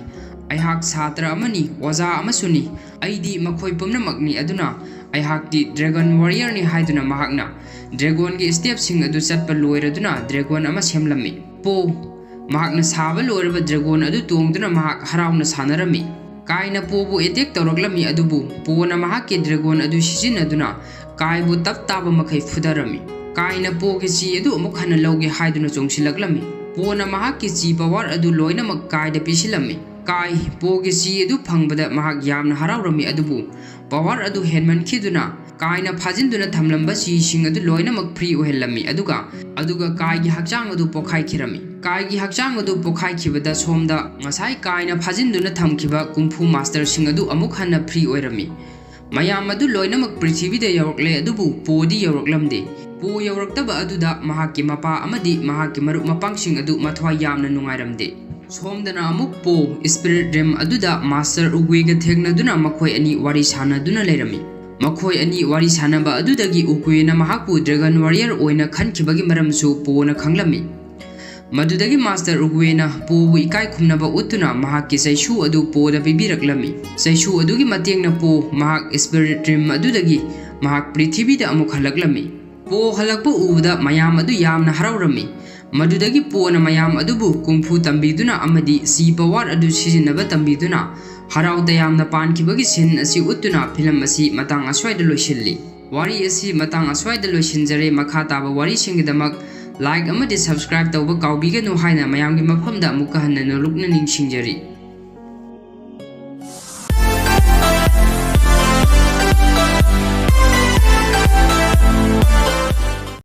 ꯑꯩꯍꯥꯛ ꯁꯥꯇ꯭ꯔ ꯑꯃꯅꯤ, ꯑꯣꯖꯥ ꯑꯃꯁꯨꯅꯤ꯫ ꯑꯩꯗꯤ ꯃꯈꯣꯏ ꯄꯨꯝꯅꯃꯛꯅꯤ꯫ ꯑꯗꯨꯅ ꯑꯩꯍꯥꯛꯇꯤ ꯗ꯭ꯔꯦꯒꯟ ꯋꯥꯔꯤꯌꯔꯅꯤ" ꯍꯥꯏꯗꯨꯅ ꯃꯍꯥꯛꯅ ꯗ꯭ꯔꯦꯒꯣꯟꯒꯤ ꯁ꯭ꯇꯦꯞꯁꯤꯡ ꯑꯗꯨ ꯆꯠꯄ ꯂꯣꯏꯔꯗꯨꯅ ꯗ꯭ꯔꯦꯒꯣꯟ ꯑꯃ ꯁꯦꯝꯂꯝꯃꯤ꯫ ꯄꯣ ꯃꯍꯥꯛꯅ ꯁꯥꯕ ꯂꯣꯏꯔꯕ ꯗ꯭ꯔꯦꯒꯣꯟ ꯑꯗꯨ ꯇꯣꯡꯗꯨꯅ ꯃꯍꯥꯛ ꯍꯔꯥꯎꯅ ꯁꯥꯟꯅꯔꯝꯃꯤ꯫ ꯀꯥꯏꯅ ꯄꯣꯕꯨ ꯑꯦꯇꯦꯛ ꯇꯧꯔꯛꯂꯝꯃꯤ, ꯑꯗꯨꯕꯨ ꯄꯣꯅ ꯃꯍꯥꯛꯀꯤ ꯗ꯭ꯔꯦꯒꯣꯟ ꯑꯗꯨ ꯁꯤꯖꯤꯟꯅꯗꯨꯅ ꯀꯥꯏꯕꯨ ꯇꯞ ꯇꯥꯕ ꯃꯈꯩ ꯐꯨꯊꯔꯝꯃꯤ꯫ ꯀꯥꯏꯅ ꯄꯣꯒꯤ ꯆꯤ ꯑꯗꯨ ꯑꯃꯨꯛ ꯍꯟꯅ ꯂꯧꯒꯦ ꯍꯥꯏꯗꯨꯅ ꯆꯣꯡꯁꯤꯜꯂꯛꯂꯝꯃꯤ꯫ ꯄꯣꯅ ꯃꯍꯥꯛꯀꯤ ꯆꯤ ꯄꯋꯥꯔ ꯑꯗꯨ ꯂꯣꯏꯅꯃꯛ ꯀꯥꯏꯗ ꯄꯤꯁꯤꯜꯂꯝꯃꯤ꯫ ꯀꯥꯏ ꯄꯣꯒꯤ ꯆꯤ ꯑꯗꯨ ꯐꯪꯕꯗ ꯃꯍꯥꯛ ꯌꯥꯝꯅ ꯍꯔꯥꯎꯔꯝꯃꯤ, ꯑꯗꯨꯕꯨ ꯄꯋꯥꯔ ꯑꯗꯨ ꯍꯦꯟꯃꯟꯈꯤꯗꯨꯅ ꯀꯥꯏꯅ ꯐꯥꯖꯤꯟꯗꯨꯅ ꯊꯝꯂꯝꯕ ꯆꯤꯁꯤꯡ ꯑꯗꯨ ꯂꯣꯏꯅꯃꯛ ꯐ꯭ꯔꯤ ꯑꯣꯏꯍꯜꯂꯝꯃꯤ, ꯑꯗꯨꯒ, ꯑꯗꯨꯒ ꯀꯥꯏꯒꯤ ꯍꯛꯆꯥꯡ ꯑꯗꯨ ꯄꯣꯈꯥꯏꯈꯤꯔꯝꯃꯤ꯫ ꯀꯥꯏꯒꯤ ꯍꯛꯆꯥꯡ ꯑꯗꯨ ꯄꯣꯈꯥꯏꯈꯤꯕꯗ ꯁꯣꯝꯗ ꯉꯁꯥꯏ ꯀꯥꯏꯅ ꯐꯥꯖꯤꯟꯗꯨꯅ ꯊꯝꯈꯤꯕ ꯀꯨꯡꯐꯨ ꯃꯥꯁꯇꯔꯁꯤꯡ ꯑꯗꯨ ꯑꯃꯨꯛ ꯍꯟꯅ ꯐ꯭ꯔꯤ ꯑꯣꯏꯔꯝꯃꯤ꯫ ꯃꯌꯥꯝ ꯑꯗꯨ ꯂꯣꯏꯅꯃꯛ ꯄ꯭ꯔꯤꯊꯤꯕꯤꯗ ꯌꯧꯔꯛꯂꯦ, ꯑꯗꯨꯕꯨ ꯄꯣꯗꯤ ꯌꯧꯔꯛꯂꯝꯗꯦ꯫ ꯄꯣ ꯌꯧꯔꯛꯇꯕ ꯑꯗꯨꯗ ꯃꯍꯥꯛꯀꯤ ꯃꯄꯥ ꯑꯃꯗꯤ ꯃꯍꯥꯛꯀꯤ ꯃꯔꯨꯞ ꯃꯄꯥꯡꯁꯤꯡ ꯑꯗꯨ ꯃꯊ꯭ꯋꯥꯏ ꯌꯥꯝꯅ ꯅꯨꯡꯉꯥꯏꯔꯝꯗꯦ꯫ ꯁꯣꯝꯗꯅ ꯑꯃꯨꯛ ꯄꯣ ꯁ꯭ꯄꯤꯔꯤꯠ ꯔꯤꯝ ꯑꯗꯨꯗ ꯃꯥꯁꯇꯔ ꯎꯒꯨꯏꯒ ꯊꯦꯡꯅꯗꯨꯅ ꯃꯈꯣꯏ ꯑꯅꯤ ꯋꯥꯔꯤ ꯁꯥꯟꯅꯗꯨꯅ ꯂꯩꯔꯝꯃꯤ꯫ ꯃꯈꯣꯏ ꯑꯅꯤ ꯋꯥꯔꯤ ꯁꯥꯟꯅꯕ ꯑꯗꯨꯗꯒꯤ ꯎꯒꯨꯏꯅ ꯃꯍꯥꯛꯄꯨ ꯗ꯭ꯔꯦꯒꯟ ꯋꯥꯔꯤꯌꯔ ꯑꯣꯏꯅ ꯈꯟꯈꯤꯕꯒꯤ ꯃꯔꯝꯁꯨ ꯄꯣꯅ ꯈꯪꯂꯝꯃꯤ꯫ ꯃꯗꯨꯗꯒꯤ ꯃꯥꯁꯇꯔ ꯎꯒꯨꯏꯅ ꯄꯣꯕꯨ ꯏꯀꯥꯏ ꯈꯨꯝꯅꯕ ꯎꯠꯇꯨꯅ ꯃꯍꯥꯛꯀꯤ ꯆꯩꯁꯨ ꯑꯗꯨ ꯄꯣꯗ ꯄꯤꯕꯤꯔꯛꯂꯝꯃꯤ꯫ ꯆꯩꯁꯨ ꯑꯗꯨꯒꯤ ꯃꯇꯦꯡꯅ ꯄꯣ ꯃꯍꯥꯛ ꯁ꯭ꯄꯤꯔꯤꯠ ꯔꯤꯝ ꯑꯗꯨꯗꯒꯤ ꯃꯍꯥꯛ ꯄ꯭ꯔꯤꯊꯤꯕꯤꯗ ꯑꯃꯨꯛ ꯍꯜꯂꯛꯂꯝꯃꯤ꯫ ꯄꯣ ꯍꯜꯂꯛꯄ ꯎꯕꯗ ꯃꯌꯥꯝ ꯑꯗꯨ ꯌꯥꯝꯅ ꯍꯔꯥꯎꯔꯝꯃꯤ꯫ ꯃꯗꯨꯗꯒꯤ ꯄꯣꯅ ꯃꯌꯥꯝ ꯑꯗꯨꯕꯨ ꯀꯨꯡꯐꯨ ꯇꯝꯕꯤꯗꯨꯅ ꯑꯃꯗꯤ ꯆꯤ ꯄꯋꯥꯔ ꯑꯗꯨ ꯁꯤꯖꯤꯟꯅꯕ ꯇꯝꯕꯤꯗꯨꯅ ꯍꯔꯥꯎ ꯇꯌꯥꯝꯅ ꯄꯥꯟꯈꯤꯕꯒꯤ ꯁꯤꯟ ꯑꯁꯤ ꯎꯠꯇꯨꯅ ꯐꯤꯂꯝ ꯑꯁꯤ ꯃꯇꯥꯡ ꯑꯁ꯭ꯋꯥꯏꯗ ꯂꯣꯏꯁꯤꯜꯂꯤ꯫ ꯋꯥꯔꯤ ꯑꯁꯤ ꯃꯇꯥꯡ ꯑꯁ꯭ꯋꯥꯏꯗ ꯂꯣꯏꯁꯤꯟꯖꯔꯦ꯫ ꯃꯈꯥ ꯇꯥꯕ ꯋꯥꯔꯤꯁꯤꯡꯒꯤꯗꯃꯛ ꯂꯥꯏꯛ ꯑꯃꯗꯤ ꯁꯕꯁꯀ꯭ꯔꯥꯏꯕ ꯇꯧꯕ ꯀꯥꯎꯕꯤꯒꯅꯨ ꯍꯥꯏꯅ ꯃꯌꯥꯝꯒꯤ ꯃꯐꯝꯗ ꯑꯃꯨꯛꯀ ꯍꯟꯅ ꯅꯣꯂꯨꯛꯅ ꯅꯤꯡꯁꯤꯡꯖꯔꯤ꯫